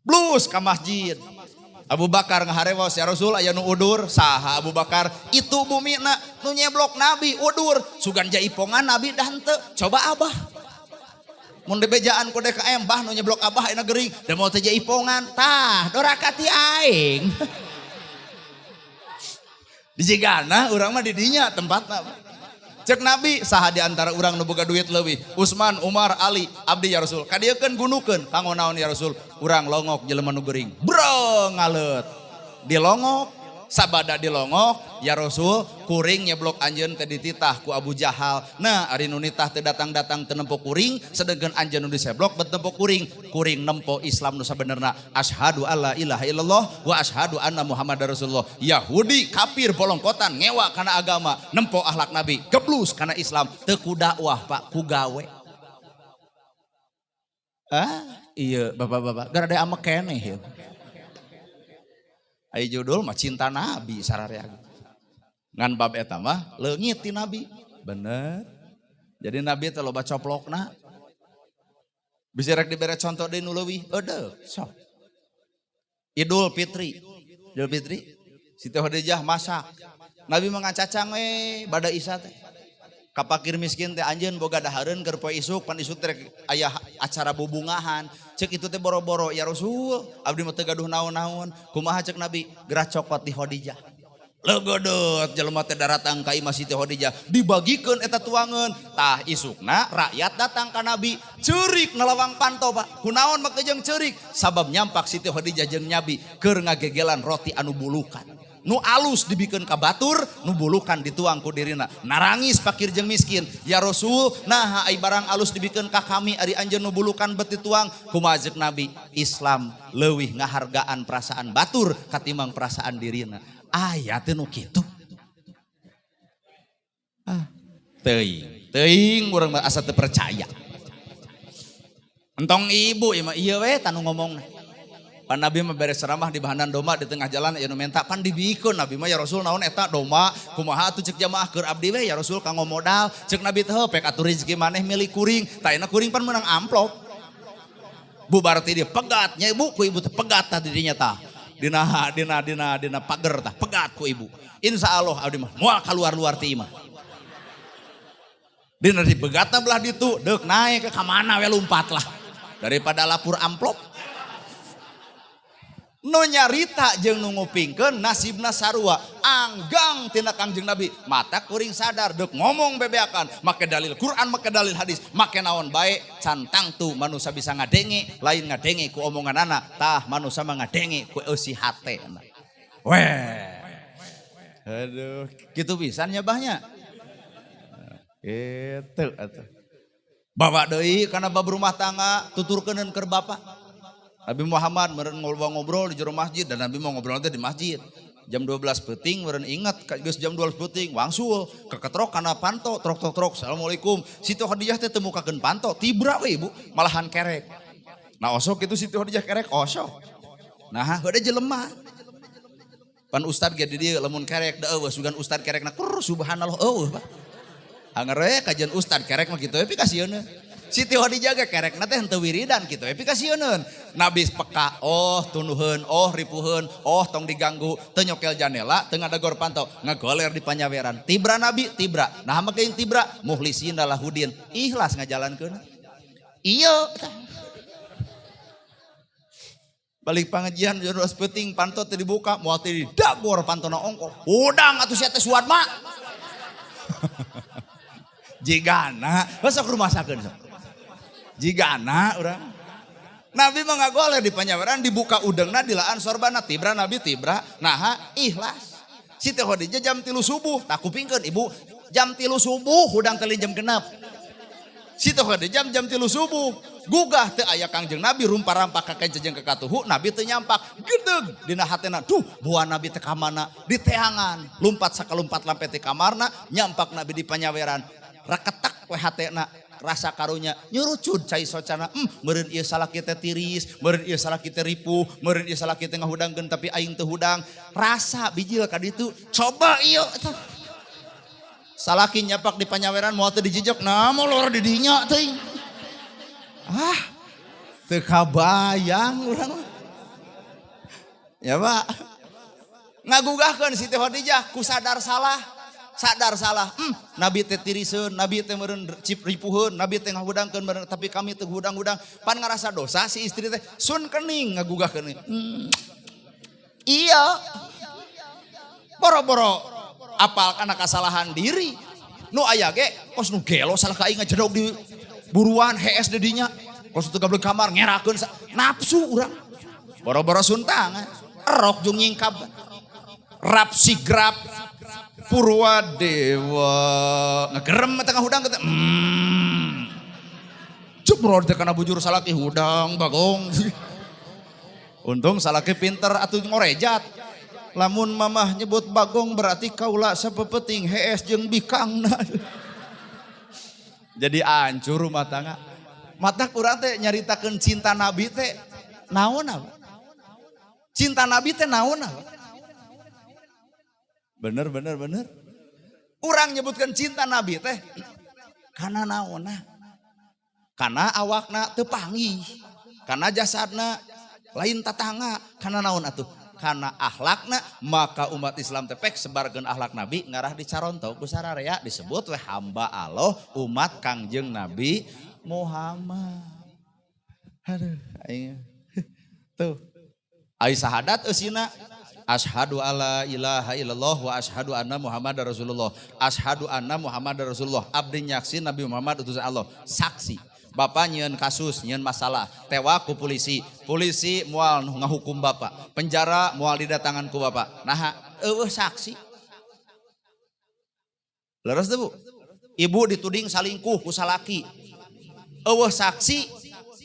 Blus ka masjid. Abu Bakar ngaharewos, ya Rasul aya nu udur, saha Abu Bakar? Itu bumina nu nyeblok Nabi udur, sugan jaipongan Nabi dah henteu. Coba abah. Mun dibejaan ku DKM bah nu nyeblok abah ayeuna gering, da moal teh jaipongan. Tah, doraka ti aing. Dijigana urang mah di dinya tempatna. Cek Nabi, saha di antara urang nu boga duit leuwih? Utsman, Umar, Ali, abdi ya Rasul. Kadieukeun gunukeun, kanggo naon ya Rasul? Urang longok jelema nu gering. Bro ngaleut. Dilongok, sabada dilongok, ya Rasul, kuring nyeblok anjeun teh dititah ku Abu Jahal. Nah, ari nu nitah teh datang-datang teu nempo kuring, sedengkeun anjeun nu diseblok bet nempo kuring. Kuring nempo Islam nu sabenerna. Asyhadu alla ilaha illallah wa asyhadu anna Muhammadar Rasulullah. Yahudi kafir bolongkotan ngewa kana agama, nempo akhlak Nabi, geblus kana Islam, teu ku dakwah Pak, ku gawe. Ah, iya bapak-bapak, gara ada amek keneh ya. Ai judul mah cinta Nabi sararea. Ngan bab eta mah leungit ti Nabi. Bener. Jadi Nabi teh loba coplokna. Bisa rek dibere contoh deui nu leuwih eudeuh sok. Idul Fitri. Idul Fitri Siti Khadijah masak. Nabi mah ngacacang we bada Isya teh. Ka pakir miskin teh anjeun boga dahareun keur poe isuk, pan isuk teh aya acara bubungahan. Cek itu teh boro-boro ya Rasul, abdi mah teu gaduh naon-naon. Kumaha cek Nabi? Gerah cokot di Khadijah. Legodeut jelema teh daratang ka imah Siti Khadijah, dibagikeun eta tuangeun. Tah isukna rakyat datang ka Nabi, ceurik nalawang panto Pak. Kunaon make jeung ceurik? Sabab nyampak Siti Khadijah jeung Nabi keur ngagegelan roti anu bulukan. Nu alus dibikeun ka batur, nu bulukan dituang ku dirina. Narangis pakir jeung miskin. Ya Rasul, nah ai barang alus dibikeun ka kami ari anjeun nu bulukan bet dituang. Kumaha ceuk Nabi? Islam leuwih ngahargaan perasaan batur katimbang perasaan dirina. Aya teh nu kitu. Ah, teuing, teuing urang mah asa teu percaya. Entong ibu ieu mah ieu we tanu ngomongna. Pan Nabi mah beres ceramah di bahanan domba di tengah jalan aya nu menta pan dibikeun Nabi mah ya Rasul naon eta domba kumaha atuh cek jamaah keur abdi we ya Rasul kanggo modal cek Nabi teh pek atuh rezeki maneh milik kuring tah ayeuna kuring pan meunang amplop. Bubar ti dieu pegat nya ibu ku ibu teh pegat tah di dinya tah. Dina dina dina dina pager tah pegat ku ibu. Insya Allah abdi mah moal kaluar-luar ti imah. Dina dipegatna belah ditu deuk naik ke kamana we lumpat lah. Daripada lapur amplop. Nu nyarita jeung nu ngupingkeun nasibna sarua anggang tina Kangjeng Nabi mata kuring sadar deuk ngomong bebeakan make dalil Quran make dalil hadis make naon bae can tangtu manusia bisa ngadenge lain ngadenge ku omonganana tah manusia mah ngadenge ku eusi hate. Weh. Aduh, kitu pisan nya bahnya. Kitu atuh. Bawa deui kana bab rumah tangga tuturkeuneun keur bapak. Nabi Muhammad meureun ngobrol-ngobrol di jero masjid dan Nabi mau ngobrol teh di masjid. Jam 12 peuting meureun ingat geus jam 12 peuting wangsul keketrok kana panto trok trok trok assalamualaikum. Siti Khadijah teh teu mukakeun panto tibra we ibu malahan kerek. Nah osok itu Siti Khadijah kerek osok. Nah heueuh jelema. Pan ustad ge di dieu lamun kerek da eueuh sugan ustad kerekna kur subhanallah eueuh Pak. Anger we kajian ustad kerek mah kitu we pikasieun. Siti Khadijah ge kerekna teh henteu wiridan kitu we pikasieuneun. Nabi peka, oh tunduheun, oh ripuheun, oh tong diganggu, teu nyokel janela, teu ngadagor panto, ngagoler di panyaweran. Tibra Nabi, tibra. Nah make yang tibra, mukhlisina lahudin, ikhlas ngajalankeun. Iya. Balik pengajian jam 12 peuting panto teu dibuka, moal teu didagor pantona ongkoh. Udang atuh sia teh suat mah. Jigana, sok rumasakeun sok. Jigana urang. Nabi mah ngagoler di panyaweran dibuka udengna dilaan sorbana tibra Nabi tibra naha ikhlas. Siti Khadijah jam 3 subuh tak kupingkeun ibu jam 3 subuh hudang teh jam 6. Siti Khadijah jam 3 subuh gugah teu aya Kangjeng Nabi rumpa-rampa ka kenca jeung ka katuhu Nabi teu nyampak gedeg dina hatena duh buah Nabi teh ka mana diteangan lumpat sakalumpat lampe teh kamarna nyampak Nabi di panyaweran reketak we hatena rasa karunya nyurucud cai socana meureun ieu salaki teh tiris meureun ieu salaki teh ripuh meureun ieu salaki teh ngahudangkeun tapi aing teu hudang rasa bijil ka ditu coba ieu salaki nyapak di panyaweran moal teu dijejek nah molor di dinya teuing ah teu kabayang urang mah ya Pak ngagugahkeun Siti Khadijah ku sadar salah sadar salah Nabi teh tiriseun Nabi teh meureun cip ripuheun Nabi teh ngahudangkeun meureun tapi kami teu hudang-hudang pan ngarasa dosa si istri teh sun kening ngagugahkeun iya boro-boro apal kana kasalahan diri. Nu aya ge kos nu gelo salah ka aing ngajedog di buruan hees di dinya. Kos teu gableg kamar ngerakeun nafsu urang. Boro-boro suntangan, erok jeung nyingkab. Rap sigrap Purwadewa ngegerem tengah hudang kata Cuk bro teh kana bujur salaki hudang bagong. Untung salaki pinter atuh ngorejat. Lamun mamah nyebut bagong berarti kaula sapepeting hees jeung bikangna. Jadi hancur rumah tangga. Mata kurang teh nyaritakeun cinta Nabi teh naon apa? Cinta Nabi teh naon apa? Bener bener bener. Urang nyebutkan cinta Nabi teh karena naonna? Karena awakna teu panggih. Karena jasadna lain tatangga, karena naon atuh? Karena akhlakna, maka umat Islam teh pek sebarkeun akhlak Nabi ngarah dicaronto ku sararea disebut we hamba Allah umat Kangjeng Nabi Muhammad. Aduh, aing. Tuh. Ai sahadat eusina asyhadu alla ilaha illallah wa asyhadu anna Muhammadar Rasulullah. Asyhadu anna Muhammadar Rasulullah. Abdi nyaksi Nabi Muhammad utusan Allah. Saksi. Bapak nyieun kasus, nyieun masalah, tewak ku polisi. Polisi moal ngahukum bapak. Penjara moal didatangan ku bapak. Nah, eueuh saksi. Leres teu, Bu? Ibu dituding salingkuh ku salaki. Eueuh saksi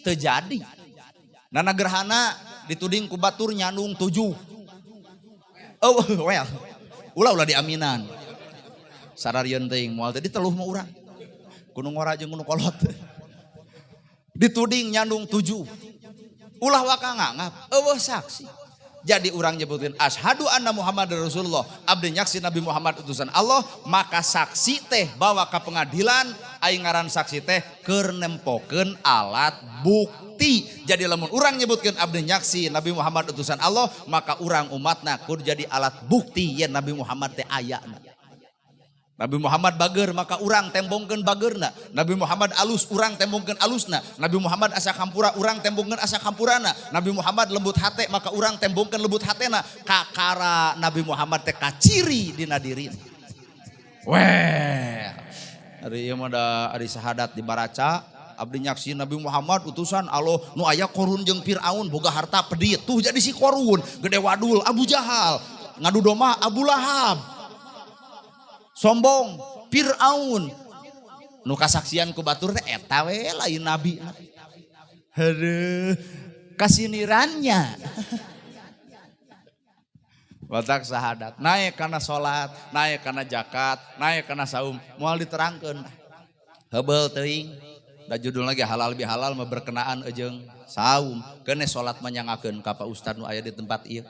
teu jadi. Nana Gerhana dituding ku batur nyandung 7. Eueuh, well. Ulah ulah diaminan. Sararieun teuing moal teh diteluh mah urang. Kudu ngora jeung kudu kolot. Dituding nyandung 7. Ulah waka ngangap, eueuh saksi. Jadi urang nyebutin asyhadu anna Muhammad Rasulullah, abdi nyaksi Nabi Muhammad utusan Allah, maka saksi teh bawa ke pengadilan, aing ngaran saksi teh keur nempokeun alat bukti. Jadi lamun urang nyebutkeun abdi nyaksi Nabi Muhammad utusan Allah, maka urang umatna kudu jadi alat bukti yen Nabi Muhammad teh ayana. Nabi Muhammad bager maka urang tembongkeun bagerna. Nabi Muhammad alus urang tembongkeun alusna. Nabi Muhammad asa kampura urang tembongkeun asa kampurana. Nabi Muhammad lembut hate maka urang tembongkeun lembut hatena. Kakara Nabi Muhammad teh kaciri dina dirina. Weh. Ari ieu mah da ari sahadat di baraca abdi nyaksi Nabi Muhammad utusan Allah nu aya Korun jeung Firaun boga harta pedit tuh jadi si Korun gede wadul Abu Jahal ngadu domba Abu Lahab. Sombong Firaun nu kasaksian ku batur teh eta we lain nabi. Aduh, kasinirannya. Batak sahadat naik kana salat, naik kana zakat, naik kana saum, moal diterangkeun. Heubeul teuing. Da judul lagi halal bihalal mah berkenaan jeung saum. Keune salat manyangakeun ka Pak Ustad nu aya di tempat ieu.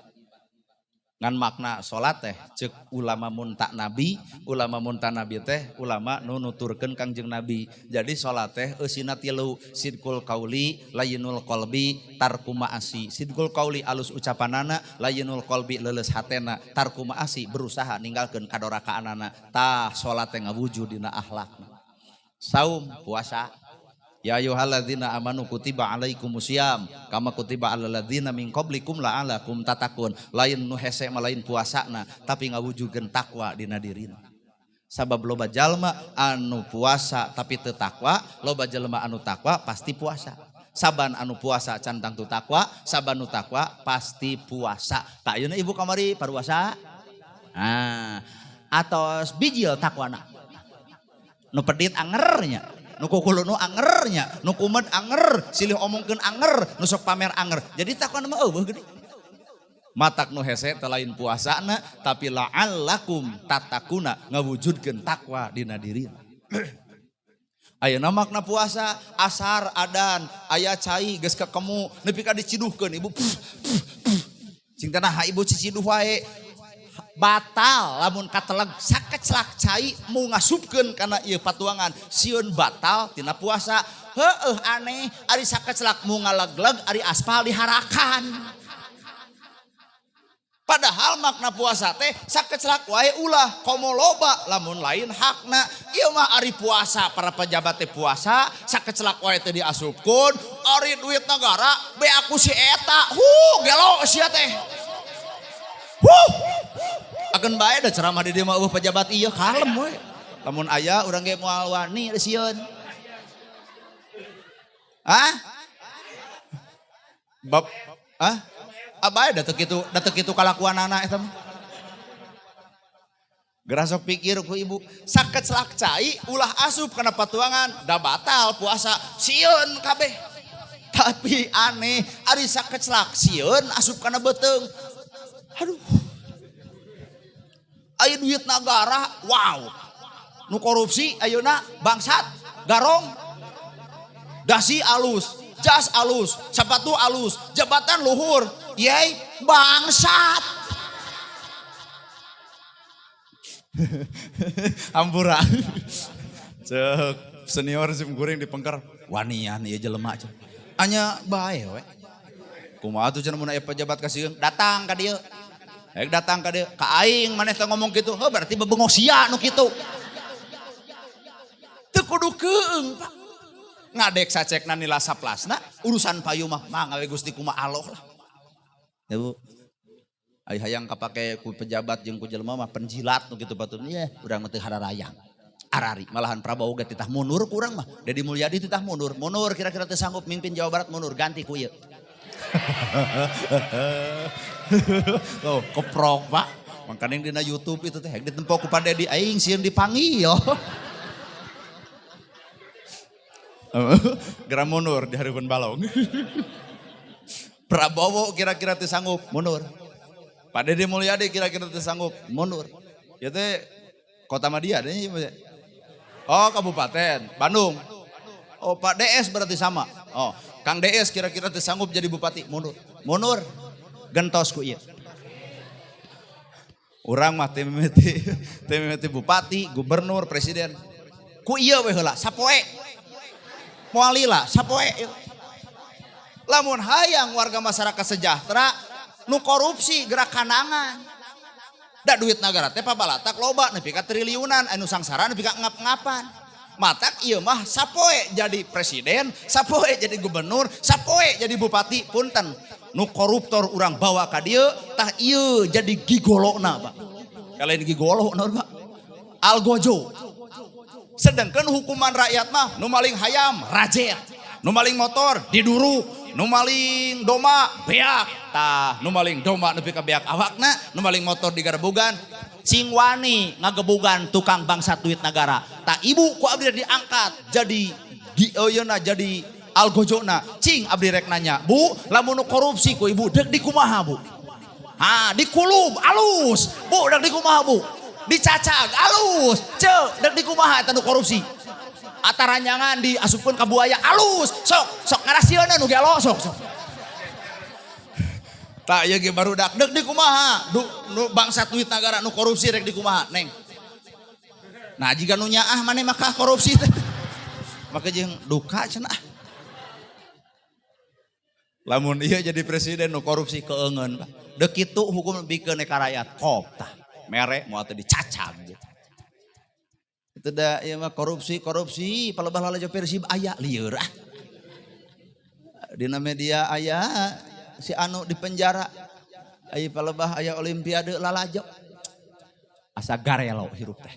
Ngan makna salat teh ceuk ulama mun ta nabi, ulama mun ta nabi teh ulama nu nuturkeun Kangjeng Nabi. Jadi salat teh eusina tilu, sidqul qauli, layyinul qalbi, tarku ma'asi. Sidqul qauli alus ucapanana, layyinul qalbi leuleus hatena, tarku ma'asi berusaha ninggalkeun kadorakaanana. Tah salat teh ngawujud dina akhlakna. Saum puasa. Ya ayyuhalladzina amanu kutiba alaikumusiyam kama kutiba alal ladzina min qablikum la'alakum tatakun. Lain nu hese mah lain puasana tapi ngawujudkeun takwa dina dirina. Sabab loba jalma anu puasa tapi teu takwa, loba jalma anu takwa pasti puasa. Saban anu puasa can tangtu takwa, saban nu takwa pasti puasa. Tak ayeuna ibu kamari paruasa? Nah, atos bijil takwana. Nu pedit angernya. Nu kukulu nu angernya, nu kumed anger, silih omongkeun anger, nu sok pamer anger. Jadi takwana mah eueuh gede. Matak nu hese teh lain puasana, tapi la'allakum tatakuna ngawujudkeun takwa dina dirina. Ayeuna makna puasa asar adan aya cai geus kekemu nepi ka diciduhkeun ibu. Cing teh naha ibu ciciduh wae. Batal lamun kateleg sakeclak cai mau ngasupkeun kana ieu patuangan sieun batal tina puasa. Heueuh aneh ari sakeclak mau ngalegleg ari aspal diharakan. Padahal makna puasa teh sakeclak wae ulah komo loba lamun lain hakna. Ieu mah ari puasa para pejabat teh puasa sakeclak wae teh diasupkeun ari duit negara be aku si eta. Huh gelo sia teh. Huh. Akan bae da ceramah di dieu mah eueuh pejabat ieu kalem we. Lamun aya urang ge moal wani sieun. Hah? Bab ah? Abae da teu kitu, da teu kitu kalakuanana eta mah. Geura sok pikir ku ibu, sakecelak cai ulah asup kana patuangan, da batal puasa, sieun kabeh. Tapi aneh, ari sakecelak sieun asup kana beuteung. Aduh. Aya duit nagara, wow. Nu korupsi ayeuna bangsat, garong. Dasi alus, jas alus, sepatu alus, jabatan luhur, yey bangsat. Hampura. Cek senior sim kuring di pengker, wanian ieu jelema cek. Anya bae we. Kumaha tuh cenah mun aya pejabat kasieun, datang ka dieu. Rek datang ka dieu, ka aing maneh teh ngomong kitu, heuh berarti bebengok sia nu kitu. Teu kudu keung, Pak. Ngadek sacekna nila saplasna, urusan payu mah mangga we Gusti kumaha Allah lah. Ya Bu. Ai hayang kapake ku pejabat jeung ku jelema mah penjilat nu kitu batur. Yeh, urang mah teu hararayang. Arari malahan Prabowo ge titah mundur ku urang mah. Dedi Mulyadi titah mundur. Mundur kira-kira teu sanggup mimpin Jawa Barat mundur ganti ku ieu. Tuh, keprok Pak. Mangkaning dina YouTube itu teh ditempo ku Pak Dedi aing sieun dipanggil. Geura mundur di hareupeun balong. Prabowo kira-kira teu sanggup mundur. Pak Dedi Mulyadi kira-kira teu sanggup mundur. Ieu teh kota Madia deh. Oh, kabupaten Bandung. Oh, Pak DS berarti sama. Oh, Kang DS kira-kira teu sanggup jadi bupati mundur. Mundur. Gentos ku ieu. Urang mah teu mimiti bupati, gubernur, presiden. Ku ieu we heula sapoe. Moal lila sapoe. Lamun hayang warga masyarakat sejahtera nu korupsi gerak kanangan. Da duit nagara teh pabalatak loba nepi ka triliunan anu sangsara nepi ka ngap-ngapan. Matak ieu mah sapoe jadi presiden, sapoe jadi gubernur, sapoe jadi bupati, punten. Nu koruptor urang bawa ka dieu tah ieu jadi gigolona, Pak. Kalain gigolo naon, Pak? Algojo. Sedangkan hukuman rakyat mah nu maling hayam rajet, nu maling motor diduruk, nu maling doma beak. Tah, nu maling doma nepi ka beak awakna, nu maling motor digarbugan, cing wani ngagebugan tukang bangsat duit nagara. Tah ibu ku abdi diangkat jadi gieuna jadi algojona. Cing abdi rek nanya, Bu, lamun nu korupsi ku ibu deuk dikumaha, Bu? Ha, dikulub alus. Bu, deuk dikumaha, Bu? Dicacag alus. Ceu, deuk dikumaha eta nu korupsi? Ataranyangan diasupkeun ka buaya alus. Sok, sok ngarasieuna nu gelo sok, sok. Tah ieu ge barudak deuk dikumaha? Nu bangsat duit nagara nu korupsi rek dikumaha, Neng? Nah, jiga nu nyaah maneh mah korupsi teh. Maka jeung duka cenah. Lamun ieu jadi presiden nu korupsi keungeun, Pak. Deuk kitu hukum bikeun ka rakyat kop tah. Mere moal teh dicacag gitu. Itu da ieu mah korupsi, korupsi palebah lalajo Persib aya lieur ah. Dina media aya si anu di penjara. Aya palebah aya olimpiade lalajo. Asa garelo hirup teh.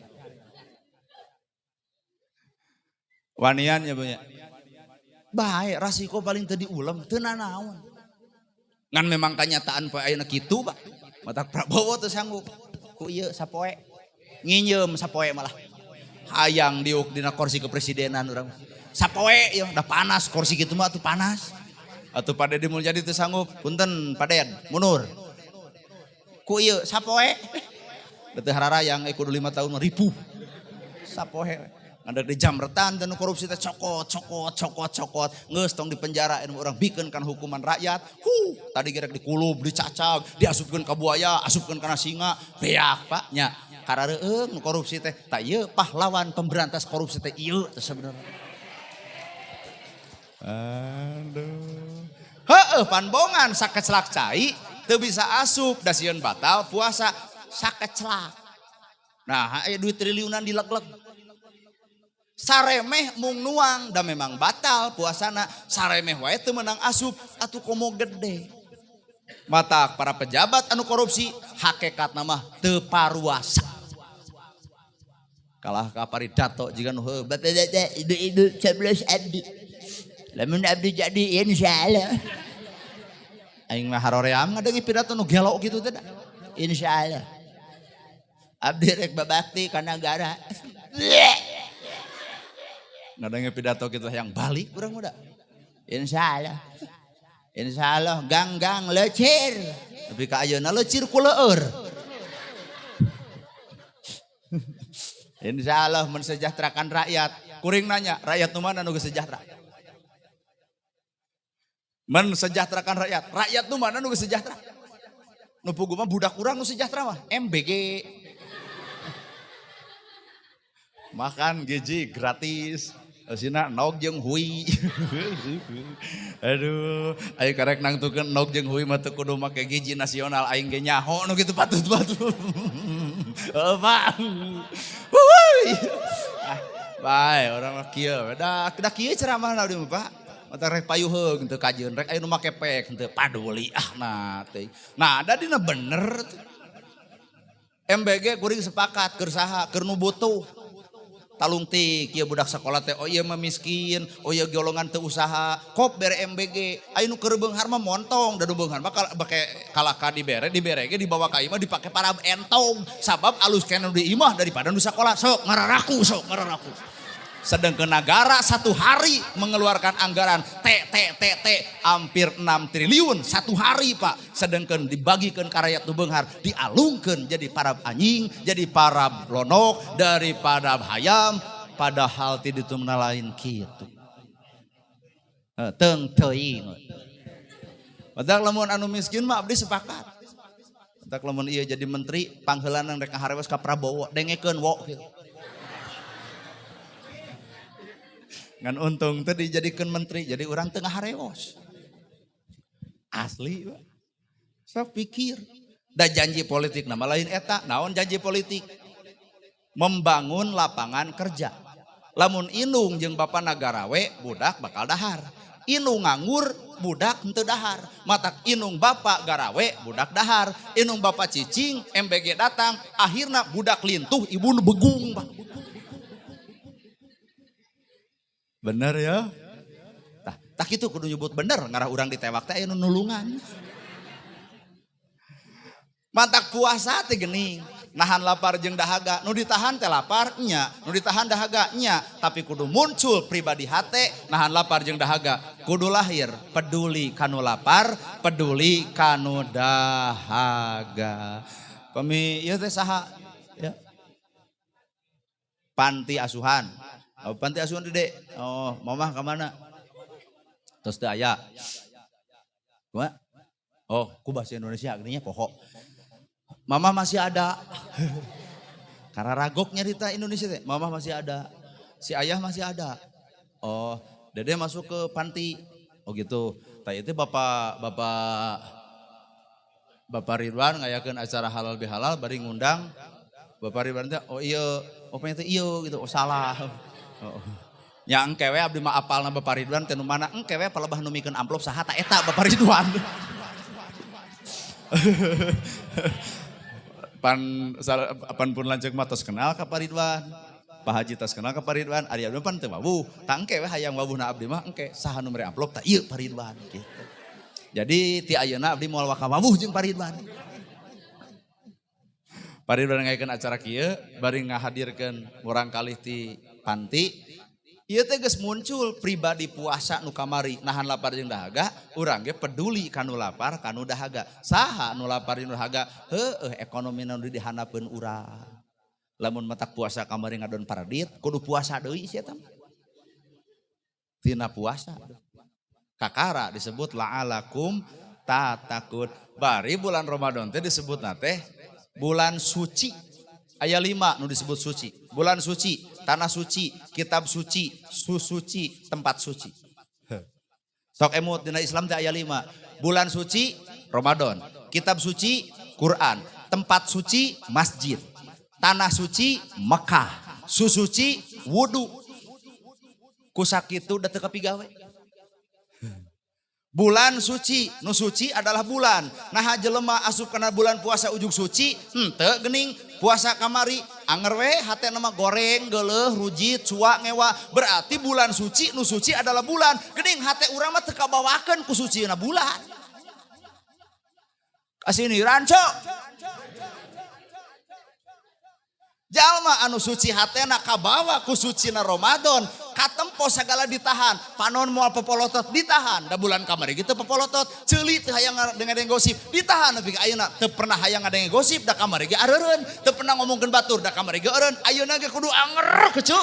Wanian ya Bu ya. Bae rasiko paling teu diulem teu nanaon. Ngan memang kanyataan poe ayeuna kitu, Pak. Matak Prabowo teu sanggup. Ku ieu sapoe nginjeum sapoe malah. Hayang diuk dina kursi kepresidenan urang. Sapoe ieu da panas kursi kitu mah atuh panas. Atuh Pak Dedi Mulyadi teu sanggup, punten Pak Ded, mundur. Ku ieu sapoe. Da teu hararayang kudu 5 tahun mah ripuh. Sapoe. Ada di jamretan dan korupsi teh cokot, cokot, cokot, cokot. Geus tong di penjara anu urang bikeun kan hukuman rakyat. Huh, tadi gerek dikulub, dicacag, diasupkeun ka buaya, asupkeun kana singa, beak Pak nya. Karareueung nu korupsi teh. Tah ieu pahlawan pemberantas korupsi teh ieu teh sebenarnya. Aduh. Heueuh panbongan sakecelak cai teu bisa asup da sieun batal puasa sakecelak. Nah, aya duit triliunan dileg-leg. Saremeh mung nuang da memang batal puasana, saremeh wae teu meunang asup atuh komo gede. Matak para pejabat anu korupsi hakikatna mah teu paruasa. Kalah ka paridato jiga nu heuh. Bapak-bapak, ibu-ibu, coblos abdi. Lamun abdi jadi insya Allah. Aing mah haroream ngadengi pidato nu gelo kitu teh da. Insya Allah. Abdi rek babakti ka nagara. Ngadengi pidato kitu yang balik urang muda. Insya Allah. Insya Allah gang-gang lecir. Tapi ka ayeuna lecir ku leur. Insya Allah mensejahterakan rakyat. Kuring nanya, rakyat nu mana nu geus sejahtera? Mensejahterakan rakyat. Rakyat nu mana nu geus sejahtera? Nu puguh mah budak urang nu sejahtera mah MBG. Makan gizi gratis. Eusina nog jeung hui. Aduh, aing karek nangtukeun nog jeung hui mah teu kudu make gizi nasional, aing ge nyaho nu kitu patut-patut. Heuh, Pak. Wuih. Ah, bae urang mah kieu. Da kieu ceramahna abdi mah, Pak. Mata rek payuheung teu kajeun, rek aya nu make pek teu paduli ah na teuing. Nah, da dina bener. MBG kuring sepakat keur saha, keur nu butuh. Talungtik ieu budak sekolah teh, oh ieu mah miskin, oh ieu golongan teu usaha, kop bere MBG. Aya nu keur beunghar mah montong, da nu beunghar mah bake kalaka dibere, dibere ge dibawa ka imah dipake parab entong. Sabab alus keneh nu di imah daripada nu sakola. Sok ngararaku, sok ngararaku. Sedangkan negara satu hari mengeluarkan anggaran T T T T hampir 6 triliun satu hari, Pak. Sedangkan dibagikan ke rakyat nu beunghar, dialungkeun jadi para anjing, jadi para lonok, daripada hayam, padahal ti ditu lain kitu. Teung teuing. Padahal lamun anu miskin mah abdi sepakat. Padahal lamun ieu jadi menteri pangheulanan rek ngaharewos ka Prabowo, dengekeun wo kitu. Ngan untung teh dijadikan menteri, jadi orang tengah hareos. Asli, Pak. Sok pikir. Da janji politik nama lain eta, naon janji politik? Membangun lapangan kerja. Lamun indung jeung bapa nagarawe, budak bakal dahar. Indung nganggur, budak henteu dahar. Matak indung bapa garawe, budak dahar. Indung bapa cicing, MBG datang, akhirna budak lintuh, ibu nu begung, Pak. Bener ya? Tah, tak itu kudu nyebut bener, ngarah urang ditewak teh aya nu nulungan. Mantak puasa teh geuning, nahan lapar jeung dahaga, nu ditahan teh lapar nya, nu ditahan dahaga nya, tapi kudu muncul pribadi hate nahan lapar jeung dahaga, kudu lahir peduli kanu lapar, peduli kanu dahaga. Pami ieu teh saha? Ya. Panti asuhan. Oh, panti asuhan dede. Oh, mamah ka mana? Terus teu aya. Kumaha? Oh, ku bahasa Indonesia geuning nya poho. Mamah masih ada. Karena ragok nyarita Indonesia teh. Mamah masih ada. Si ayah masih ada. Oh, dede masuk ke panti. Oh gitu. Tah itu Bapak Ridwan ngayakeun acara halal bihalal bari ngundang Bapak Ridwan teh, oh iya, oh pengen teh iya gitu, oh salah. Oh. Ya engke we abdi mah apalna Bapak Ridwan teh nu mana engke we palebah nu mikeun amplop saha ta eta Bapak Ridwan. Pan pun lanceuk mah tos kenal ka Pak Ridwan. Pak Haji tos kenal ka Pak Ridwan, ari abdi mah pan teu wawuh. Tah engke we hayang wawuhna abdi mah engke saha nu mere amplop ta ieu Pak Ridwan gitu. Jadi ti ayeuna abdi moal waka wawuh jeung Pak Ridwan. Pak Ridwan ngayakeun acara kieu bari ngahadirkeun murang kalih ti panti. Ieu teh geus muncul pribadi puasa nu kamari nahan lapar jeung dahaga, urang ge peduli kanu lapar kanu dahaga. Saha nu lapar jeung dahaga? Heueuh ekonomi nu dihanapeun urang. Lamun matak puasa kamari ngadon paradit, kudu puasa deui sia teh. Tina puasa. Kakara disebut la'alakum tatakun. Bari bulan Ramadan teh disebutna teh bulan suci. Aya 5 nu disebut suci. Bulan suci, tanah suci, kitab suci, susuci, tempat suci. Sok emut dina Islam teh aya 5. Bulan suci Ramadan, kitab suci Quran, tempat suci masjid, tanah suci Mekah, susuci wudu. Kusakitu da teu kapigawe. Bulan suci, nu suci adalah bulan. Nah jelema asup kana bulan puasa ujug suci, henteu geuning puasa kamari Anger we hatena mah goreng, geuleuh, rujit, cuak, ngewa. Berarti bulan suci, nu suci adalah bulan. Geuning hate urang mah teu kabawakeun ku sucina bulan. Kasiniran cok. Jalma anu suci hatena kabawa ku sucina Ramadan, katempo sagala ditahan, panon moal popolotot ditahan, da bulan kamari gitu popolotot, ceuli teu hayang ngadenge gosip, ditahan nepi ka ayeuna teu pernah hayang ngadenge gosip da kamari ge areureun, teu pernah ngomongkeun batur da kamari ge eureun, ayeuna ge kudu anger keceu.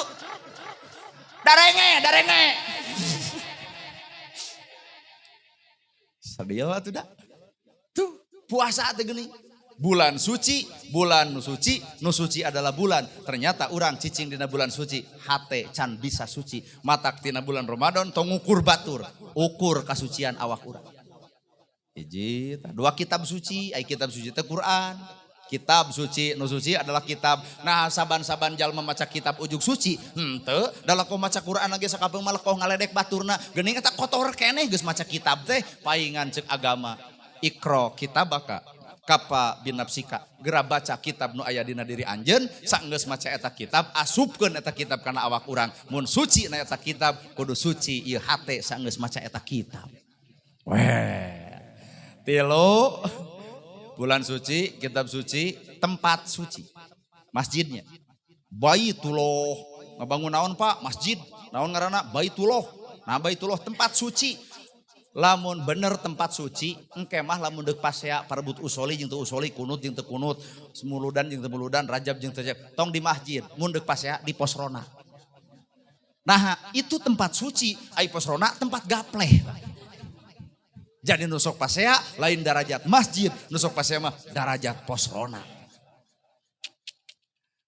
Darenge, darenge. Sadio atuh da. Tuh puasa teh geuning. Bulan suci, bulan nu suci, nu suci adalah bulan. Ternyata urang cicing dina bulan suci, hate can bisa suci. Matak tina bulan Ramadan tong ngukur batur, ukur kasucian awak urang. Hiji, dua kitab suci, ai kitab suci teh Quran. Kitab suci, nu suci adalah kitab. Nah, saban-saban jalma maca kitab ujug suci, henteu, da lakoh maca Quran lagi sakapeung mah lekoh ngaledek baturna. Geuning eta kotor keneh geus maca kitab teh paingan ceuk agama. Iqra kitabaka kapa binafsika. Gera baca kitab nu aya dina diri anjeun, saenggeus maca eta kitab, asupkeun eta kitab kana awak urang. Mun suci na eta kitab, kudu suci ieu hate saenggeus maca eta kitab. Weh. Tilu, bulan suci, kitab suci, tempat suci. Masjidnya. Baitullah. Ngabangun naon Pak? Masjid. Naon ngaranna? Baitullah. Nah Baitullah tempat suci. Lamun bener tempat suci, engke mah lamun deuk pasea parebut usoli jeung teu usoli, kunut jeung teu kunut, muludan jeung teu muludan, rajab jeung teu rajab, tong di masjid, mun deuk pasea di pos rona. Nah, itu tempat suci, ai pos rona tempat gapleh. Jadi nusok pasea lain darajat masjid, nusok pasea mah darajat pos rona.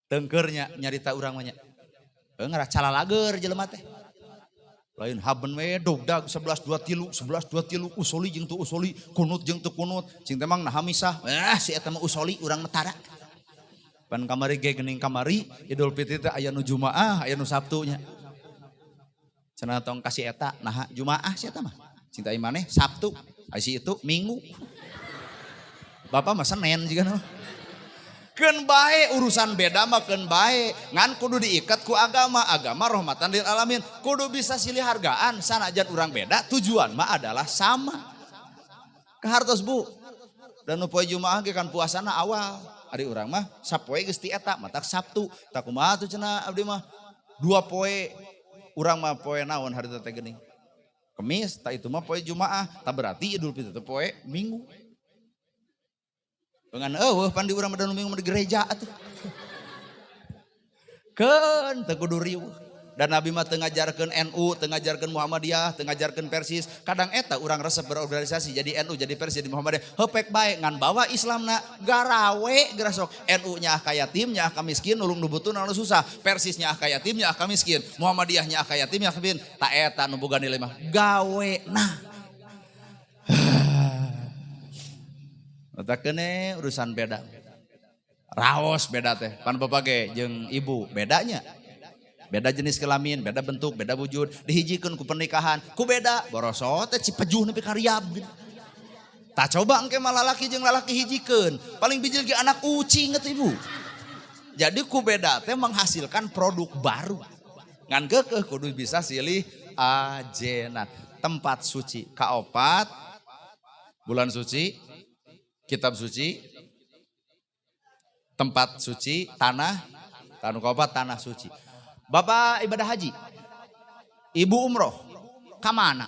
Tengkernya nyarita urang mah nya. Heuh ngarah calalager jelema teh. Lain haben we dogdag 11 2 3, 11 2 3 usoli jeung teu usoli, kunut jeung teu kunut. Cing teh mang naha misah. Si eta mah usoli urang mah tara. Pan kamari ge geuning kamari Idul Fitri teh aya nu Jumaah, aya nu Sabtu nya. Cenah tong kasih eta naha Jumaah si eta mah. Cing teh maneh Sabtu, ai si itu Minggu. Bapak mah Senin juga mah. Keun bae urusan beda mah keun bae, ngan kudu diikat ku agama, agama rahmatan lil alamin, kudu bisa silih hargaan sanajan urang beda, tujuan mah adalah sama. Kahartos Bu. Dan nu poe Jumaah ge kan puasana awal. Ari urang mah sapoe geus ti eta, matak Sabtu. Tak kumaha tuh cenah abdi mah. Dua poe urang mah poe naon hari teh geuning. Kemis, tak itu mah poe Jumaah, tak berarti Idul Fitri teh poe Minggu. Dengan eueuh pan di urang mah minggu mah di gereja atuh. Keun teu kudu riweuh. Dan Nabi mah teu ngajarkeun NU, teu ngajarkeun Muhammadiyah, teu ngajarkeun Persis. Kadang eta urang resep berorganisasi jadi NU, jadi Persis, jadi Muhammadiyah. Heupek bae ngan bawa Islamna garawe geura sok. NU nyaah ka yatim, nyaah ka miskin, nulung nu butuh, nulung nu susah. Persis nyaah ka yatim, nyaah ka miskin. Muhammadiyah nyaah ka yatim, nyaah ka miskin. Ta eta nu boga nilai mah gawe nah. Otak kene urusan beda. Raos beda teh. Pan bapak ge jeung ibu bedanya. Beda jenis kelamin, beda bentuk, beda wujud. Dihijikeun ku pernikahan, ku beda. Borosot teh cipejuh nepi ka riab. Tak coba engke mah lalaki jeung lalaki hijikeun. Paling bijil ge anak ucing atuh ibu. Jadi ku beda teh menghasilkan produk baru. Ngan keukeuh kudu bisa silih ajenan. Tempat suci kaopat, bulan suci, kitab suci, tempat suci, tanah, tanah kaopat tanah suci. Bapak ibadah haji, ibu umroh, ka mana?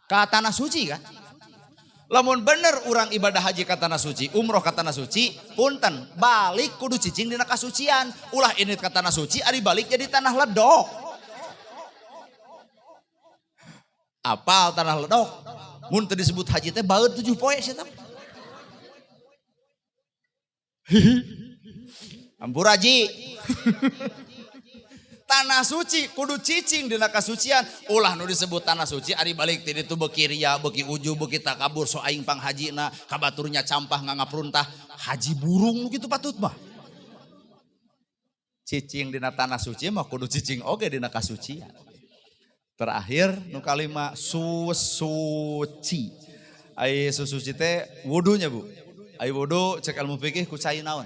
Ka tanah suci kan? Lamun bener urang ibadah haji ka tanah suci, umroh ka tanah suci, punten, balik kudu cicing dina kasucian. Ulah ini ka tanah suci, ari balik jadi tanah ledok. Apal tanah ledok? Mun teu disebut haji teh baeud 7 poe sia teh. Ampura haji. Tanah suci kudu cicing dina kasucian. Ulah nu disebut tanah suci ari balik ti ditu beuki ria, beuki ujub, beuki takabur so aing panghajina, kabaturnya campah ngangapruntah, haji burung nu kitu patut mah. Cicing dina tanah suci mah kudu cicing oge dina kasucian. Terakhir nu kalima susuci. Ai susuci teh wudunya Bu. Ai wudu cek ilmu fikih ku cai naon?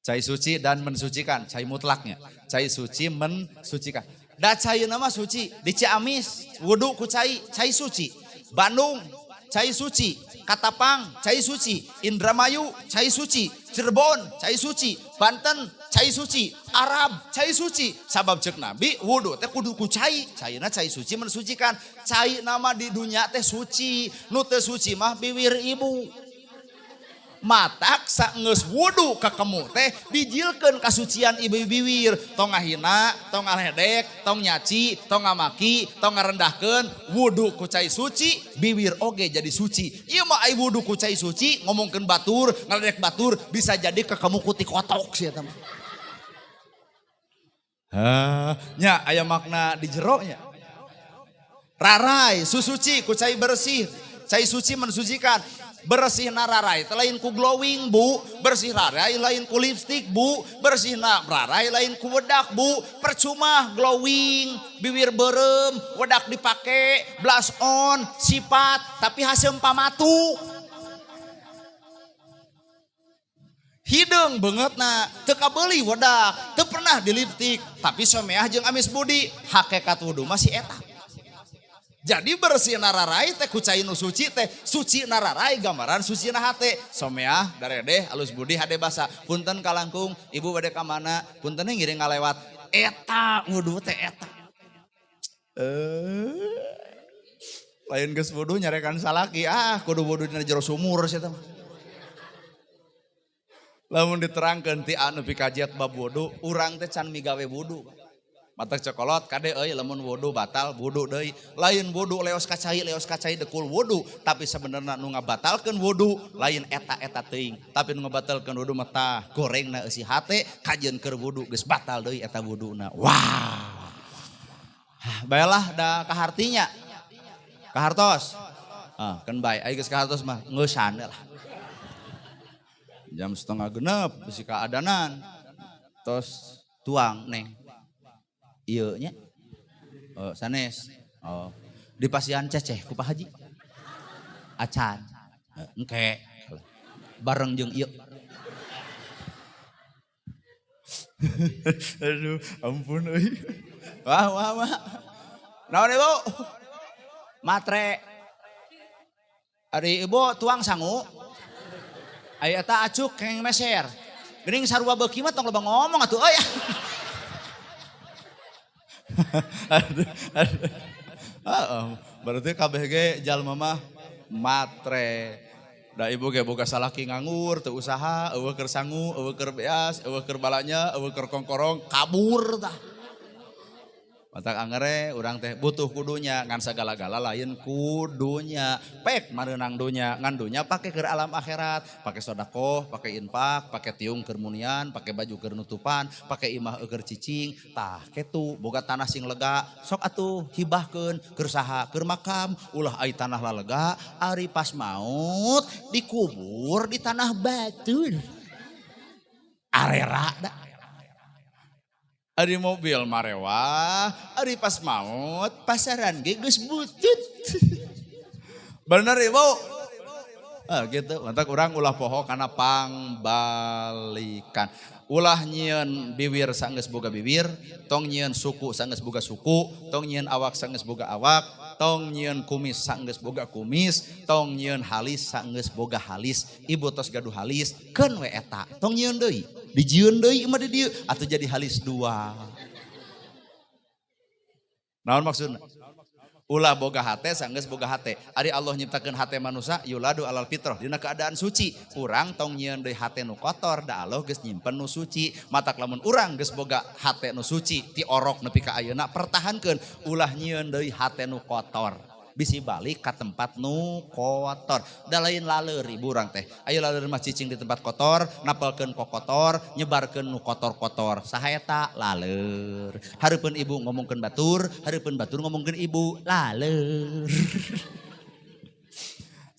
Cai suci dan mensucikan, cai mutlaknya. Cai suci mensucikan. Da cai nama suci di Ciamis wudu ku cai, cai suci. Bandung cai suci, Katapang cai suci, Indramayu cai suci, Cirebon cai suci, Banten cai suci, Arab cai suci. Sabab cek Nabi wudu teh kudu ku cai, caina cai suci mensucikan. Cai nama di dunia teh suci, nu teu suci mah biwir ibu. Matak saenggeus wudu kakemu teh bijilkeun kasucian ibu biwir, tong ngahina, tong ngaledek, tong nyaci, tong ngamaki, tong ngarendahkeun. Wudu ku cai suci, biwir oge jadi suci. Ieu mah ai wudu ku cai suci ngomongkeun batur, ngaledek batur, bisa jadi kakemu ku tikotok sia eta mah. Hah, nya aya makna di jero nya. Rarai susuci ku cai bersih, cai suci mensucikan. Bersih nararai lain ku glowing bu, bersih rarai lain ku lipstick bu, bersih nararai lain ku wedak bu. Percuma glowing, bibir berem, wedak dipake, blush on, sifat, tapi hasil pamatu. Hideung beungeutna, teu kabeuli wedak, teu pernah di lipstick, tapi someah jeung amis budi, hakikat wudu masih eta. Jadi bersih nararai teh ku cai nu suci teh, suci nararai gambaran suci na hate. Someah daredeh alus budi hade basa. Punten kalangkung, ibu bade ka mana? Punten ngiring ngalewat. Eta wudu teh eta. Lain geus wudu nyarekan salaki, ah kudu wudu dina jero sumur sia teh. Lamun diterangkeun ti anu pikajiat bab wudu, urang teh can migawe wudu. Matak cokolot kade euy lamun wudu batal wudu deui. Lain wudu leos ka cai dekul wudu, tapi sebenarnya nu ngabatalkeun wudu lain eta-eta teuing, tapi nu ngabatalkeun wudu mah tah gorengna eusi hate kajeun keur wudu geus batal deui eta wuduna. Wah. Baelah da kahartinya. Kahartos. Ah, keun bae ai geus kahartos mah ngeusan lah. Jam 5:30 bisi kaadanan. Tos tuang neng. Ieu nya. Oh, sanes. Oh, di pasian ceceh ku Pak Haji. Acan. Engke. Bareng jeung ieu. Aduh, ampun euy. Wah, wah, wah. Naon ibu? Matre. Ari ibu tuang sangu. Ai eta acuk kenging meser. Geuning sarua beuki mah tong loba ngomong atuh euy. Aduh, aduh. Heeh, berarti kabeh ge jalma mah matre. Da ibu ge boga salaki nganggur, teu usaha, eueuh keur sangu, eueuh keur beas, eueuh keur balanya, eueuh keur kongkorong, kabur tah. Matak angere urang teh butuh kudunya, ngan sagala-gala lain kudunya. Pek mareunang dunya, ngan dunya pake keur alam akhirat, pake sodakoh, pake infak, pake tiung keur munian, pake baju keur nutupan, pake imah keur cicing. Tah ketu boga tanah sing lega, sok atuh hibahkeun keur saha, keur makam, ulah ai tanah lalega, ari pas maut dikubur di tanah batur. Arera da. Ari mobil marewah, ari pas maut pasaran ge geus butut. Bener ibu? Ah gitu, mantak urang ulah poho kana pangbalikan. Ulah nyieun biwir sanggeus boga biwir, tong nyieun suku sanggeus boga suku, tong nyieun awak sanggeus boga awak, tong nyieun kumis sanggeus boga kumis, tong nyieun halis sanggeus boga halis. Ibu tos gaduh halis, keun we eta, tong nyieun deui. Dijieun deui mah di dieu atuh jadi halis dua. Naon maksudna? Ulah boga hate sanggeus boga hate. Ari Allah nyiptakeun hate manusia yuladu alal fitrah dina keadaan suci. Urang tong nyieun deui hate nu kotor da Allah geus nyimpen nu suci. Matak lamun urang geus boga hate nu suci ti orok nepi ka ayeuna pertahankeun ulah nyieun deui hate nu kotor. Bisi balik ka tempat nu kotor. Da lain laleur ibu urang teh. Ayo laleur mah cicing di tempat kotor, napelkeun ko kotor, nyebarkeun nu kotor-kotor. Saha eta? Laleur. Hareupeun ibu ngomongkeun batur, hareupeun batur ngomongkeun ibu, laleur.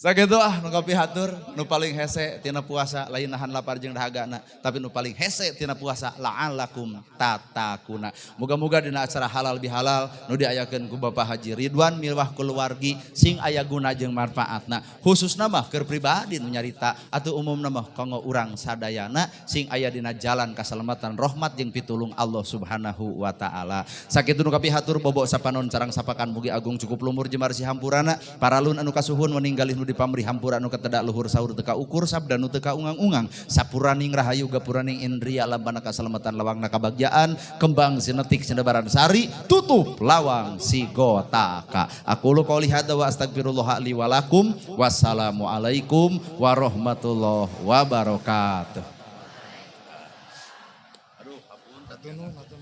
Sakitu ah nu kapihatur. Nu paling hese tina puasa lain nahan lapar jeung dahagana, tapi nu paling hese tina puasa la'allakum tattaquna. Muga-muga dina acara halal bihalal nu diayakeun ku Bapak Haji Ridwan miwah keluargi sing aya guna jeung manfaatna, khususna mah keur pribadi nu nyarita atau umumna mah kanggo urang sadayana, sing aya dina jalan kasalamatan, rahmat jeung pitulung Allah Subhanahu wa taala. Sakitu nu kapihatur, bobok sapanon carang sapakan, mugi agung cukup lumur jemar sihampurana. Paralun anu kasuhun meninggalih nu dipamri hampura nu katedak luhur, saur teu kaukur, sabda nu teu kaungang-ungang. Sapuraning rahayu, gapuraning indria, lambana kasalamatan, lawangna kabagjaan, kembang sinetik sinebaran sari, tutup lawang sigotaka. Aqulu qouli hadza wa astagfirullah li wa lakum. Wassalamualaikum warahmatullahi wabarakatuh. Aduh, ampun.